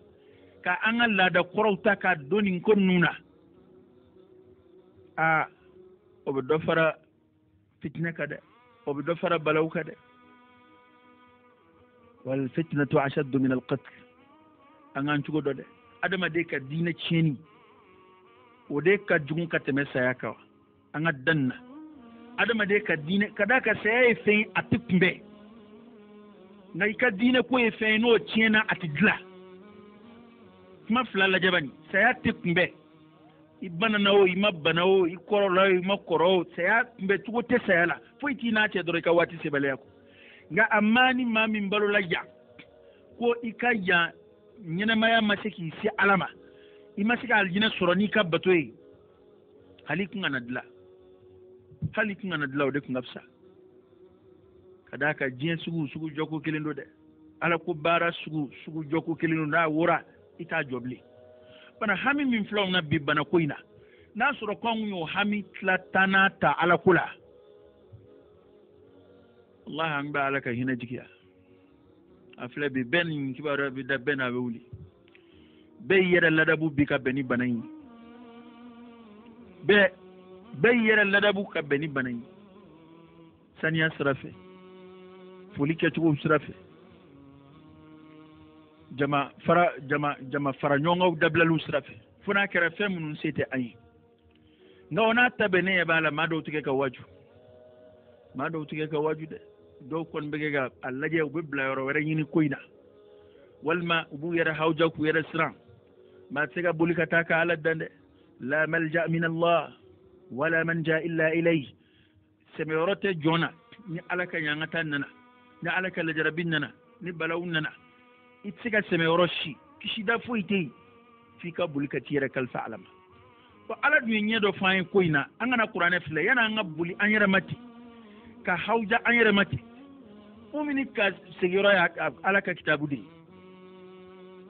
ka an ka laada kɔrɔw ta k'a don nin ko ninnu na, aa, o bɛ dɔ fara fitinɛ kan dɛ, o bɛ dɔ fara balawu kan dɛ. Wal fitnatu ashaddu min alqatl. An k'an cogo dɔn dɛ. Adamaden ka diinɛ tiɲɛni, o de ka jugu ka tɛmɛ saya kan. An ka dan na adamaden ka diinɛ, ka d'a kan saya ye fɛn ye, a tɛ kunbɛn, nka i ka diinɛ ko ye fɛn ye, n'o tiɲɛna, a tɛ dilan. Kuma fila lajɛ bani. Saya tɛ kunbɛn, i banana o, i ma bana o, i kɔrɔla o, i ma kɔrɔ o, saya kunbɛn cogo tɛ saya la. Foyi t'i n'a cɛ dɔrɔn i ka waati sebaliya kɔ. Nka a maa ni maa min balola yan, ko i ka yan ɲɛnamaya ma se k'i se Ala ma, i ma se ka alijinɛ sɔrɔ n'i ka bato ye, hali kun kana dilan, hali kun kana dilan, o de kun ka fisa. Ka d'a kan diɲɛ sugu sugu jɔko kelen don dɛ. Ala ko baara sugu sugu jɔko kelen don, n'a wora, i t'a jɔ bilen. Bana hami min filɛ anw na bi bana ko in na, n'a sɔrɔ ko anw y'o hami tila tanna ta Ala ko la, walahi, an bɛ Ala ka hinɛ jigiya. A filɛ bi, bɛɛ ni kibaruya bɛ da bɛɛ n'a bɛ wuli. Bɛɛ y'i yɛrɛ ladabu bi ka bɛn ni bana in ye. Bɛɛ y'i yɛrɛ ladabu ka bɛn ni bana in ye, saniya sira fɛ, foli kɛcogo sira fɛ, jama fara jama jama fara ɲɔgɔnkanw dabilaliw sira fɛ, fo n'a kɛra fɛn minnu se tɛ an ye. Nka o n'a ta bɛɛ, ne ɲɛ b'a la, maa dɔw tigɛ ka waju, maa dɔw tigɛ ka waju dɛ. Dɔw kɔni bɛ kɛ ka a lajɛ, u bɛ bila yɔrɔ wɛrɛ ɲini ko in na, walima u b'u yɛrɛ hawuja k'u yɛrɛ siran. Maa tɛ se ka boli ka taa ka Ala dan dɛ. La malja min Allah wala manja illa ilayhi. Sɛmɛyɔrɔ tɛ jɔn na ni Ala ka ɲangata nana, ni Ala ka lajarabi nana, ni balawu nana. I tɛ se ka sɛmɛyɔrɔ si, kisida foyi tɛ yen f'i ka boli ka t'i yɛrɛ kalifa Ala ma. Bon, Ala dun ye ɲɛ dɔ fɔ an ye ko in na. An kana kuranɛ filɛ yanni an ka boli an yɛrɛ ma ten, ka hawuja an yɛrɛ ma ten. Mumini ka segiyɔrɔ ye Ala ka kitabu de ye.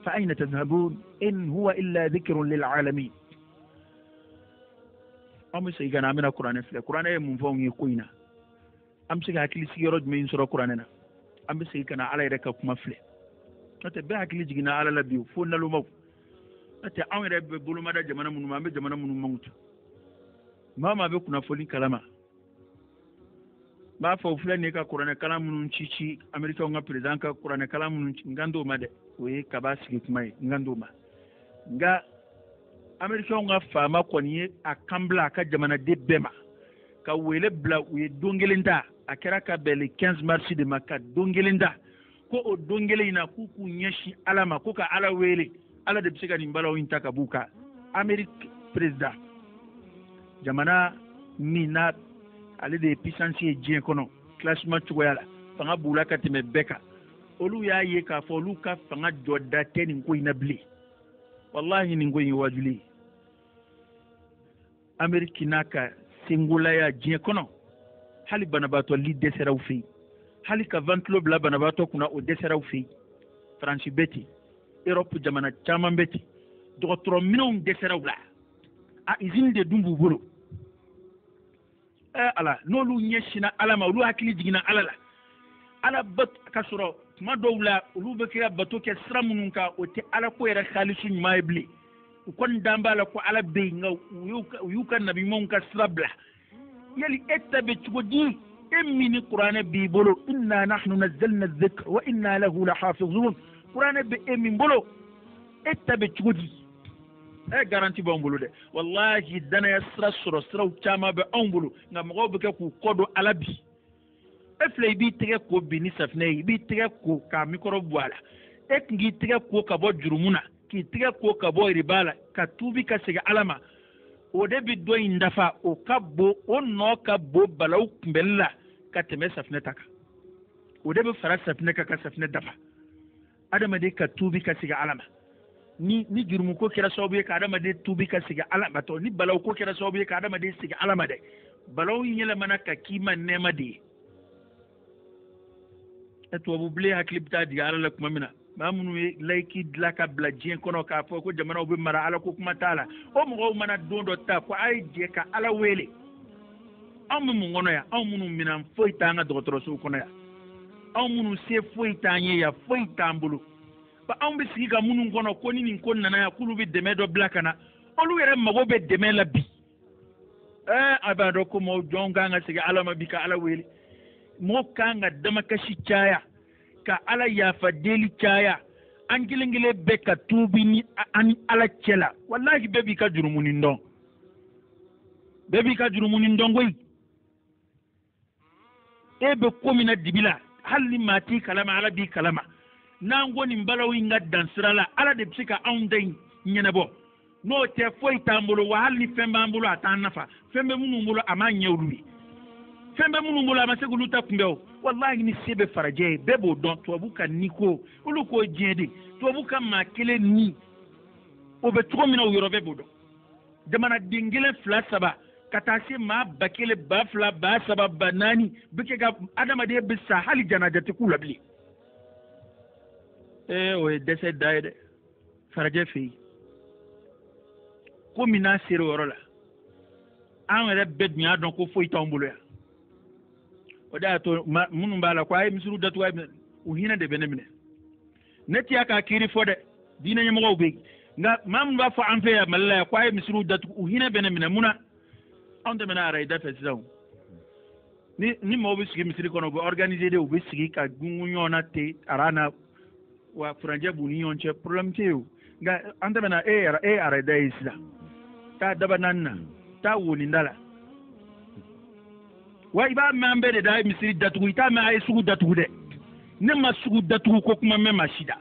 Fa ayna tadhhabun in huwa illa dhikrun lil alamin. An bɛ segin ka na, an bɛna kuranɛ filɛ. Kuranɛ ye mun fɔ anw ye ko in na? An bɛ se ka hakili sigiyɔrɔ jumɛn sɔrɔ kuranɛ na? An bɛ segin ka na Ala yɛrɛ ka kuma filɛ. N'o tɛ, bɛɛ hakili jiginna Ala la bi fo nalomaw. N'o tɛ, anw yɛrɛ bɛ bolomada jamana minnu ma, an bɛ jamana minnu mankutu, maa o maa bɛ kunnafoni kalama, n b'a fɔ, o filɛ nin ye ka kuranɛ kalan minnu ci ci, Amerikɛnw ka président ka kuranɛ kalan minnu ci, n kan t'o ma dɛ. O ye kaba sigi kuma ye, n kan t'o ma. Nka Amerikɛnw ka faama kɔni ye a kan bila a ka jamanaden bɛɛ ma, ka wele bila u ye don kelen ta. A kɛra ka bɛn le 15 mars de ma, ka don kelen ta, ko o don kelen in na, k'u k'u ɲɛsin Ala ma, ko ka Ala wele, Ala de bɛ se ka nin balawu in ta ka b'u kan. Amerique président, jamana min na ale de ye puissance ye diɲɛ kɔnɔ classement cogoya la, fanga b'u la ka tɛmɛ bɛɛ kan, olu y'a ye k'a fɔ olu ka fanga jɔda tɛ nin ko in na bilen. Walahi, nin ko in ye wajuli ye. Ameriki n'a ka sengolaya diɲɛ kɔnɔ, hali banabaatɔ li dɛsɛra u fɛ yen, hali ka ventilo bila banabaatɔ kunna, o dɛsɛra u fɛ yen. Faransi bɛ ten, Europe jamana caman bɛ ten, dɔgɔtɔrɔ minɛnw dɛsɛra u la. A usine de dun b'u bolo. Ɛ Ala, n'olu ɲɛsinna Ala ma, olu hakili jiginna Ala la, Ala bat ka sɔrɔ tuma dɔw la, olu bɛ kɛ ka bato kɛ sira minnu kan, o tɛ Ala ko yɛrɛ halisu ɲuman ye bilen. U kɔni dan b'a la ko Ala bɛ yen, nka u y'u ka nabi ɲumanw ka sira bila. Yali e ta bɛ cogo di, e min ni kuranɛ b'i bolo? Inna nahnu nazzalna dhikr wa inna lahu lahafizun. Kuranɛ bɛ e min bolo, e ta bɛ cogo di? Ɛ, garantie b'anw bolo dɛ. Walahi, danaya sira sɔrɔ siraw caman bɛ anw bolo, nka mɔgɔw bɛ kɛ k'u kɔ don Ala bi. E filɛ, i b'i tɛgɛ ko bi ni safinɛ ye, i b'i tɛgɛ ko k'a mikɔrɔbu bɔ a la. E tun k'i tɛgɛ ko ka bɔ jurumu na, k'i tɛgɛ ko ka bɔ riba la, ka tuubi ka segin Ala ma, o de bɛ dɔ in dafa. O ka bon, o nɔ ka bon balawu kunbɛnli la ka tɛmɛ safinɛ ta kan. O de bɛ fara safinɛ kan ka safinɛ dafa. Adamaden ka tuubi ka segin Ala ma, ni jurumuko kɛra sababu ye ka adamaden tuubi ka segin Ala ma tɔ, ni balawu ko kɛra sababu ye ka adamaden segin Ala ma dɛ, balawu yɛlɛmana ka k'i ma nɛɛma de ye. Ɛ, tubabu bilen hakili bɛ taa jigin Ala la tuma min na, maa minnu ye laïque dilan ka bila diɲɛ kɔnɔ k'a fɔ ko jamanaw bɛ mara, Ala ko kuma t'a la, o mɔgɔw mana don dɔ ta ko a ye jɛ ka Ala wele, anw bɛ mun kɔnɔ yan? Anw minnu minɛn foyi t'an ka dɔgɔtɔrɔsow kɔnɔ yan, anw minnu se foyi t'an ye yan, foyi t'an bolo, anw bɛ sigi ka minnu kɔnɔ ko ni nin ko nana yan, k'olu bɛ dɛmɛ dɔ bila ka na, olu yɛrɛ mago bɛ dɛmɛ la bi. Ɛɛ, a b'a dɔn ko mɔgɔw jɔn kan ka segin Ala ma bi ka Ala wele. Mɔgɔ kan ka damakasi caya. Ka Ala yafa deli caya. An kelen kelen bɛɛ ka tuubi ni an ni Ala cɛ la. Walahi bɛɛ b'i ka jurumuni dɔn. Bɛɛ b'i ka jurumuni dɔn koyi. E bɛ ko min na dibi la, hali ni maa t'i kalama, Ala b'i kalama. N'an ko nin balawu in ka dan sira la, Ala de bɛ se ka anw ta in ɲɛnabɔ. N'o tɛ foyi t'an bolo, wa hali ni fɛn b'an bolo a t'an nafa. Fɛn bɛ minnu bolo a m'a ɲɛ olu ye. Fɛn bɛ minnu bolo a ma se k'olu ta kunbɛn o. Walahi ni se bɛ farajɛ ye, bɛɛ b'o dɔn. Tubabu ka ni ko, olu k'o diɲɛ de. Tubabu ka maa kelen ni, o bɛ cogo min na o yɔrɔ bɛɛ b'o dɔn. Jamanaden kelen fila saba ka taa se maa 1000, 2000, 3000, 4000 bɛ kɛ ka adamaden bɛ sa hali janaja tɛ k'u la bilen. Ee o ye dɛsɛ da ye dɛ farajɛ fɛ yen. Ko min n'a sera o yɔrɔ la, an yɛrɛ bɛɛ dun y'a dɔn ko foyi t'anw bolo yan. O de y'a to minnu b'a la ko a ye misiriw datugu, a ye u hinɛ de bɛ ne minɛ. Ne tɛ y'a ka kiiri fɔ dɛ, diinɛ ɲɛmɔgɔw bɛ yen. Nka maa min b'a fɔ an fɛ yan Mali la yan ko a ye misiriw datugu, u hinɛ bɛ ne minɛ. Mun na? Anw tɛmɛna arayida fɛ sisan o. Ni maaw bɛ sigi misiri kɔnɔ, u bɛ organiser de, u bɛ sigi ka gungun ɲɔgɔn na ten aran na, wa furancɛ b'u ni ɲɔgɔn cɛ, problème tɛ yen o. Nka an tɛmɛna e ye arayida ye sisan, taa Dabanaani na, taa Woninda la. Wa i b'a mɛn an bɛɛ de da a ye misiri datugu, i t'a mɛn a ye sugu datugu dɛ. Ne ma sugu datugu ko kuma mɛn maa si da.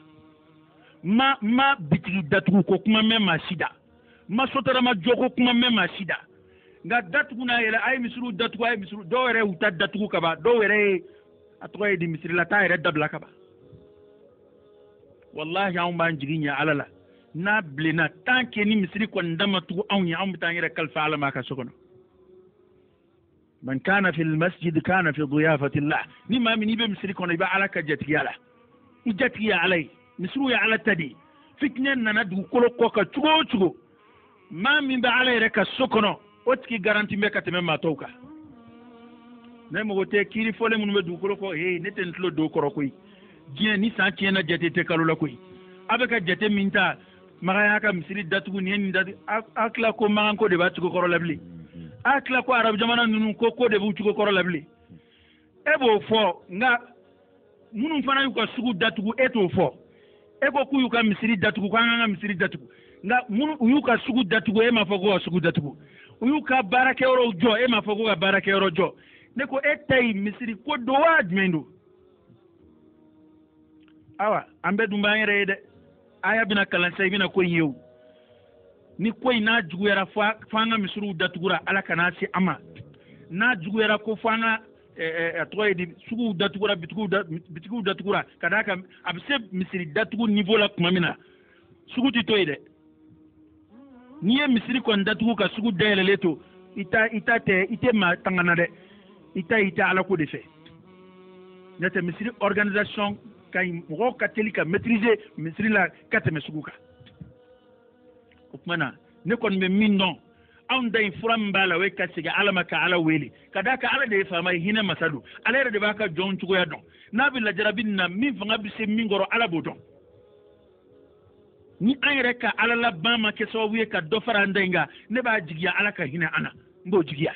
Ma bitigi datugu ko kuma mɛn maa si da. Ma sotarama jɔ ko kuma mɛn maa si da. Nka datugu n'a yɛrɛ, a ye misiriw datugu, a ye misiriw, dɔw yɛrɛ y'u ta datugu ka ban, dɔw yɛrɛ ye a tɔgɔ ye di misiri la t'a yɛrɛ dabila ka ban. Walahi anw b'an jigi ɲɛ Ala la. N'a bilenna, tant que ni misiri kɔni da ma tugu anw ye, anw bɛ taa an yɛrɛ kalifa Ala ma a ka so kɔnɔ. Man kana fil masjid kana fi diyafatillah. Ni maa min n'i bɛ misiri kɔnɔ, i bɛ Ala ka jatigiya la. I jatigi ye Ala ye. Misiriw ye Ala ta de ye. Fitinɛ nana dugukolo kɔ kan cogo o cogo, maa min bɛ Ala yɛrɛ ka so kɔnɔ, o tigi garanti bɛ ka tɛmɛ maa tɔw kan. Ne mago tɛ kiiri fɔlen minnu bɛ dugukolo kɔ, he ne tɛ n tulo don o kɔrɔ koyi. Diɲɛ ni san tiɲɛna jate tɛ kalo la koyi. A bɛ ka jate min ta, Makan y'a ka misiri datugu, nin ye nin datugu, a tila ko Makan ko de b'a cogo kɔrɔ la bilen. A tila ko arabu jamana ninnu ko de b'u cogo kɔrɔ la bilen. E b'o fɔ, nka minnu fana y'u ka sugu datugu, e t'o fɔ. E ko k'u y'u ka misiri datugu, k'an k'an ka misiri datugu. Nka minnu u y'u ka sugu datugu, e m'a fɔ k'u ka sugu datugu. U y'u ka baarakɛyɔrɔw jɔ, e m'a fɔ k'u ka baarakɛyɔrɔ jɔ. Ne ko e ta ye misiri ko don wa jumɛn don? Awa, an bɛɛ dun b'an yɛrɛ ye dɛ. Aya bɛna kalan sisan, i bɛna ko in ye o. Ni ko in n'a juguyara fo an ka misiriw datugura, Ala kana se an ma. N'a juguyara ko fo an ka a tɔgɔ ye di, suguw datugura, bitigiw datugura, ka d'a kan a bɛ se misiri datugu niveau la tuma min na, sugu tɛ to yen dɛ. N'i ye misiri kɔni datugu ka sugu dayɛlɛlen to, i ta tɛ, i tɛ maa tangana dɛ. I ta i tɛ Ala ko de fɛ. N'o tɛ misiri organisation ka ɲi, mɔgɔw ka teli ka maîtriser misiri la ka tɛmɛ sugu kan. O tuma na ne kɔni bɛ min dɔn, anw da in fura min b'a la, o ye ka segin Ala ma, ka Ala wele, ka d'a kan Ala de ye faama ye, hinɛ masa don. Ala yɛrɛ de b'a ka jɔnw cogoya dɔn. N'a bɛ lajarabi nin na, min fanga bɛ se min kɔrɔ, Ala b'o dɔn. Ni an yɛrɛ ka Ala laban ma kɛ sababu ye ka dɔ fara an da in kan, ne b'a jigiya Ala ka hinɛ an na. N b'o jigiya.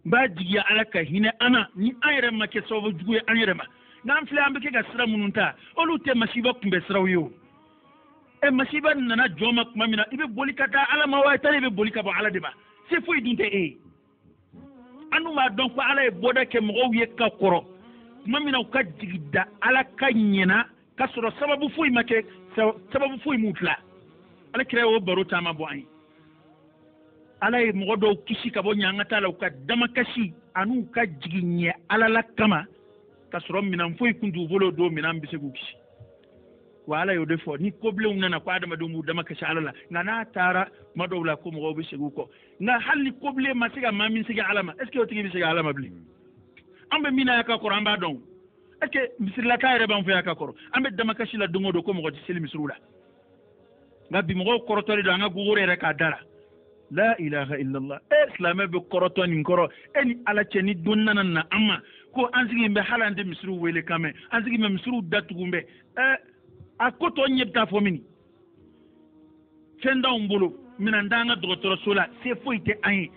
N b'a jigiya Ala ka hinɛ an na. Ni an yɛrɛ ma kɛ sababu jugu ye an yɛrɛ ma. N'an filɛ an bɛ kɛ ka sira minnu ta, olu tɛ masiba kunbɛ siraw ye o. Masiba nana jɔn ma tuma min na, i bɛ boli ka taa Ala ma wa, i taara i bɛ boli ka bɔ Ala de ma. Se foyi dun tɛ e ye. An dun b'a dɔn ko Ala ye bɔda kɛ mɔgɔw ye ka kɔrɔ. Tuma min na u ka jigi da Ala ka ɲɛna, k'a sɔrɔ sababu foyi ma kɛ, sababu foyi m'u tila. Ala kira y'o baro caman bɔ an ye. Ala ye mɔgɔ dɔw kisi ka bɔ ɲangata la, u ka damakasi an'u ka jigi ɲɛ Ala la kama, k'a sɔrɔ minɛn foyi kun t'u bolo don minɛn bɛ se k'u kisi. Wa Ala y'o de fɔ, ni kobilenw nana ko adamadenw b'u damakasi Ala la, nka n'a taara tuma dɔw la ko mɔgɔw bɛ segin u kɔ. Nka hali ni kobilen ma se ka maa min segin Ala ma, est ce que o tigi bɛ segin Ala ma bilen? An bɛ min na y'a ka kɔrɔ, an b'a dɔn. Est ce que misirilaka yɛrɛ b'an fɛ y'a ka kɔrɔ? An bɛ damakasi la don o don ko mɔgɔ tɛ seli misiriw la. Nka bi mɔgɔw kɔrɔtɔlen don an ka gogoro yɛrɛ k'a da la. La ilaha illallah. Silamɛ bɛ kɔrɔtɔ nin kɔrɔ. E ni Ala cɛ, ni don nana na an ma ko an sigi bɛ hali an tɛ misiriw wele kan mɛn, an sigi bɛ misiriw datugu bɛ. A ko tɔ ɲɛ bɛ taa fɔ min? Fɛn t'anw bolo, minɛn t'an ka dɔgɔtɔrɔso la, se foyi tɛ an ye.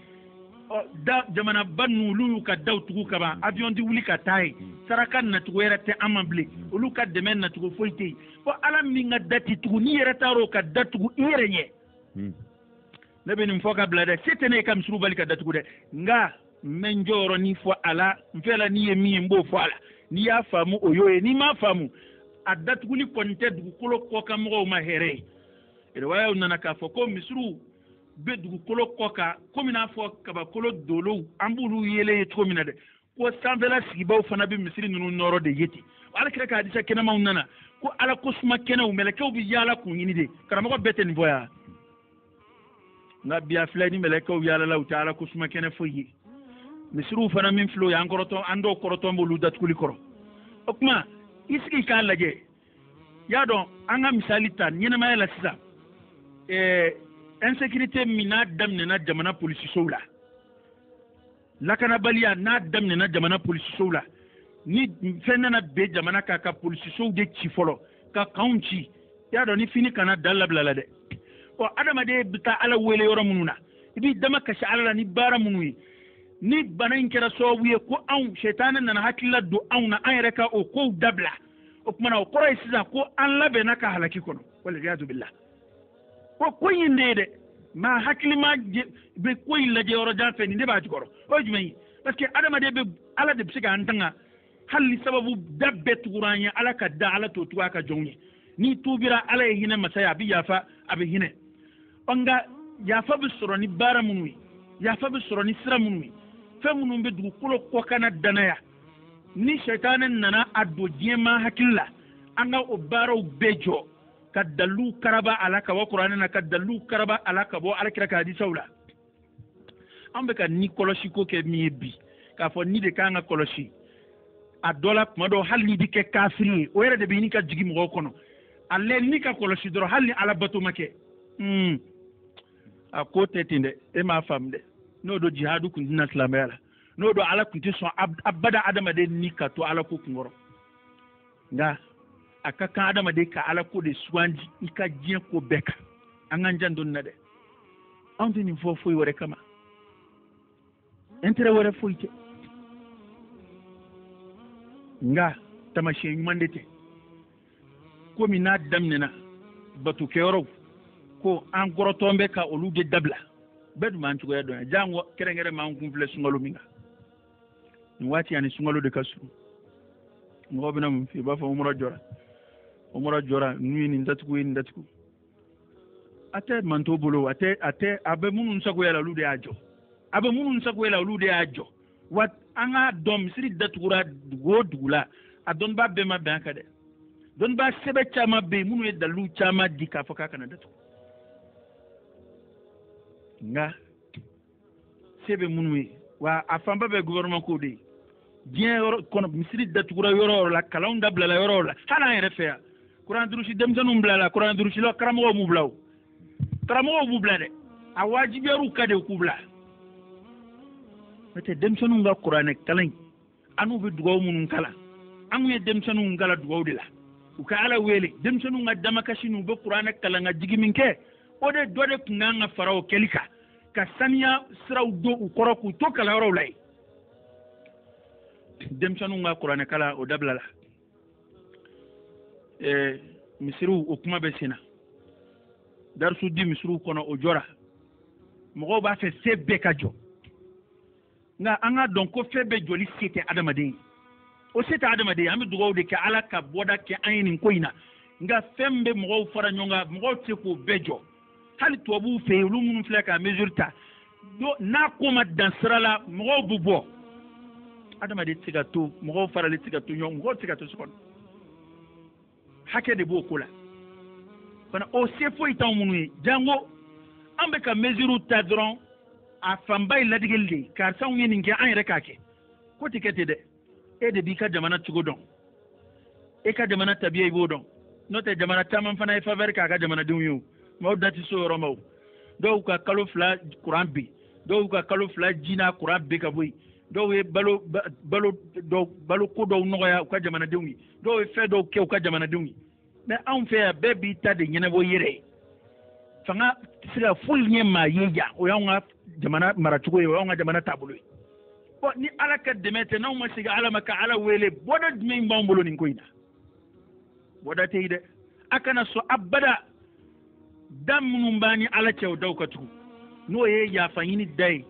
Ɔ da jamanaba ninnu, olu y'u ka daw tugu ka ban, avion ti wuli ka taa yen, saraka nacogo yɛrɛ tɛ an ma bilen, olu ka dɛmɛ nacogo foyi tɛ yen. Fɔ Ala min ka da ti tugu, n'i yɛrɛ taar'o ka da tugu i yɛrɛ ɲɛ. Ne bɛ nin fɔ ka bila dɛ, se tɛ ne ye ka misiriw bali ka datugu dɛ, nka n bɛ n jɔyɔrɔ ni fɔ a la. N fɛ la, n'i ye min ye, n b'o fɔ a la. N'i y'a faamu, o y'o ye. N'i m'a faamu, a datuguli kɔni tɛ dugukolo kɔkanmɔgɔw ma hɛrɛ ye. Riwayaw nana k'a fɔ ko misiriw bɛ dugukolo kɔ kan komi n'a fɔ kabakolo dolow, an b'olu yelen ye cogo min na dɛ, ko sanfɛla sigibaw fana bɛ misiri ninnu nɔrɔ de ye ten. Ala kira ka hadisa kɛnɛmaw nana ko Ala ko suma kɛnɛw, mɛlɛkɛw bɛ yaala k'u ɲini de. Karamɔgɔ bɛɛ tɛ nin fɔ yan, nka bi a filɛ ni mɛlɛkɛw yaalala, u tɛ Ala ko suma kɛnɛ foyi ye. Misiriw fana min filɛ o ye, an kɔrɔtɔ, an dɔw kɔrɔtɔ b'olu datuguli kɔrɔ. O tuma i sigi k'a lajɛ, y'a dɔn, an ka misali ta ɲɛnamaya la sisan, insécurité min n'a daminɛna jamana polisisow la, lakanabaliya n'a daminɛna jamana polisisow la, ni fɛn nana ben jamana kan, ka polisisow de ci fɔlɔ, ka kanw ci. I y'a dɔn, ni fini kana da labila la dɛ. Ɔ adamaden bɛ taa Ala wele yɔrɔ minnu na, i b'i dama kasi Ala la ni baara minnu ye, ni bana in kɛra sababu ye ko anw sɛtanɛ nana hakilila don anw na, an yɛrɛ ka o kow dabila, o tuma na o kɔrɔ ye sisan ko an labɛnna ka halaki kɔnɔ, waliyadu billah. Ko in de ye dɛ, maa hakilima bɛ ko in lajɛ yɔrɔ jan fɛ, nin de b'a jukɔrɔ. O ye jumɛn ye? Parce que adamaden bɛ, Ala de bɛ se k'an tanga. Hali ni sababu da bɛɛ tugura an ye, Ala ka da, Ala t'o tugu a ka jɔnw ye. N'i tuubira, Ala ye hinɛ masa ye, a bɛ yafa, a bɛ hinɛ. Ɔ nka yafa bɛ sɔrɔ ni baara minnu ye, yafa bɛ sɔrɔ ni sira minnu ye, fɛn minnu bɛ dugukolo kɔkanna danaya, ni sɛtanɛ nana a don diɲɛmaa hakili la, an ka o baaraw bɛɛ jɔ, ka dalilu karaba a la ka bɔ kuranɛ na, ka dalilu karaba a la ka bɔ Alakira ka hadisaw la. An bɛ ka ni kɔlɔsi ko kɛ min ye bi, k'a fɔ ni de kan ka kɔlɔsi a dɔ la, tuma dɔw hali n'i bɛ kɛ kafiri ye, o yɛrɛ de bɛ ɲini ka jigin mɔgɔw kɔnɔ. A lɛ ni ka kɔlɔsi dɔrɔn, hali ni Ala bato ma kɛ. A ko tɛ ten dɛ, e m'a faamu dɛ. N'o don, jihadu kun tɛna silamɛya la. N'o don, Ala kun tɛ sɔn abada adamaden ni ka to Ala ko kunkɔrɔ. Nka a ka kan adamaden ka Ala ko de sugandi i ka diɲɛ ko bɛɛ kan. An k'an janto nin na dɛ. Anw tɛ nin fɔ foyi wɛrɛ kama, intérêt wɛrɛ foyi tɛ, nka taamasiyɛn ɲuman de tɛ. Komi n'a daminɛna batokɛyɔrɔw ko an kɔrɔtɔn bɛ ka olu de dabila, bɛɛ dun b'an cogoya dɔn yan, jango kɛrɛnkɛrɛn ma an kun filɛ sunkalo min kan nin waati, ani sunkalo de ka surun. Mɔgɔw bɛna mun f'i ye? I b'a fɔ umura jɔra, umura jɔra, ninnu ye nin datugu, ye nin datugu. A tɛ manto bolo, a tɛ, a tɛ, a bɛ minnu sagoya la, olu de y'a jɔ. A bɛ minnu sagoya la, olu de y'a jɔ. Wa an k'a dɔn, misiri datugura dugu o dugu la, a dɔnnibaa bɛɛ ma bɛn a kan dɛ. Dɔnnibaa sɛbɛ caman bɛ yen minnu ye dalilu caman di k'a fɔ k'a kana datugu, nka se bɛ minnu ye, wa a fanba bɛ gouvernement ko de ye. Diɲɛ yɔrɔ kɔnɔ, misiri datugura yɔrɔ o yɔrɔ la, kalanw dabilala yɔrɔ o yɔrɔ la, hali an yɛrɛ fɛ yan, kuran durusi denmisɛnninw bilala, kuran durusila karamɔgɔw b'u bila, o karamɔgɔw b'u bila dɛ, a wajibiyar'u ka de k'u bila. N'o tɛ, denmisɛnninw ka kuranɛ kalan in, an n'u bɛ dugawu minnu kalan, an kun ye denmisɛnninw kalan dugawu de la, u ka Ala wele. Denmisɛnninw ka damakasi n'u bɛ kuranɛ kalan ka jigi min kɛ, o de dɔ de tun kan ka fara o kɛli kan, ka saniya siraw don u kɔrɔ k'u to kalanyɔrɔw la yen. Denmisɛnninw ka kuranɛ kalan, o dabilala. Misiriw, o kuma bɛ sen na, darisu di misiriw kɔnɔ, o jɔra. Mɔgɔw b'a fɛ fɛn bɛɛ ka jɔ, nka an k'a dɔn ko fɛn bɛɛ jɔli se tɛ adamaden ye, o se tɛ adamaden ye. An bɛ dugawu de kɛ Ala ka bɔda kɛ an ye nin ko in na, nka fɛn bɛ mɔgɔw fara ɲɔgɔn kan, mɔgɔw tɛ se k'o bɛɛ jɔ. Hali tubabuw fɛ yen, olu minnu filɛ ka mesure ta, n'a ko ma dan sira la, mɔgɔw bɛ bɔ. Adamaden tɛ se ka to, mɔgɔw faralen tɛ se ka to ɲɔgɔn, mɔgɔw tɛ se ka to so kɔnɔ. Hakɛ de b'o ko la fana, o se foyi t'anw minnu ye, jango an bɛ ka mesure ta dɔrɔn, a fanba ye ladigeli de ye. Karisa, anw ye nin kɛ, an yɛrɛ k'a kɛ. Ko tɛ kɛ ten dɛ. E de b'i ka jamana cogo dɔn, e ka jamana tabiya, i b'o dɔn. N'o tɛ, jamana caman fana ye faveur k'a ka jamanadenw ye. O maaw da tɛ so yɔrɔ ma. O dɔw ka kalo 2 kuran bi, dɔw ka kalo 2 ji n'a kuran bi ka bɔ yen, dɔw ye balo dɔw, balo ko dɔw nɔgɔya u ka jamanadenw ye, dɔw ye fɛn dɔw kɛ u ka jamanadenw ye. Mɛ anw fɛ yan, bɛɛ b'i ta de ɲɛnabɔ i yɛrɛ ye. Fanga tɛ se ka foyi ɲɛ maa ye yan. O y'anw ka jamana maracogo ye, o y'anw ka jamana taabolo ye. Bɔn, ni Ala ka dɛmɛ tɛ, n'anw ma segin Ala ma ka Ala wele, bɔda jumɛn b'anw bolo nin ko in na? Bɔda tɛ yen dɛ. A kana sɔn abada da minnu b'an ni Ala cɛ, o daw ka tugu, n'o ye yafa ɲini da ye.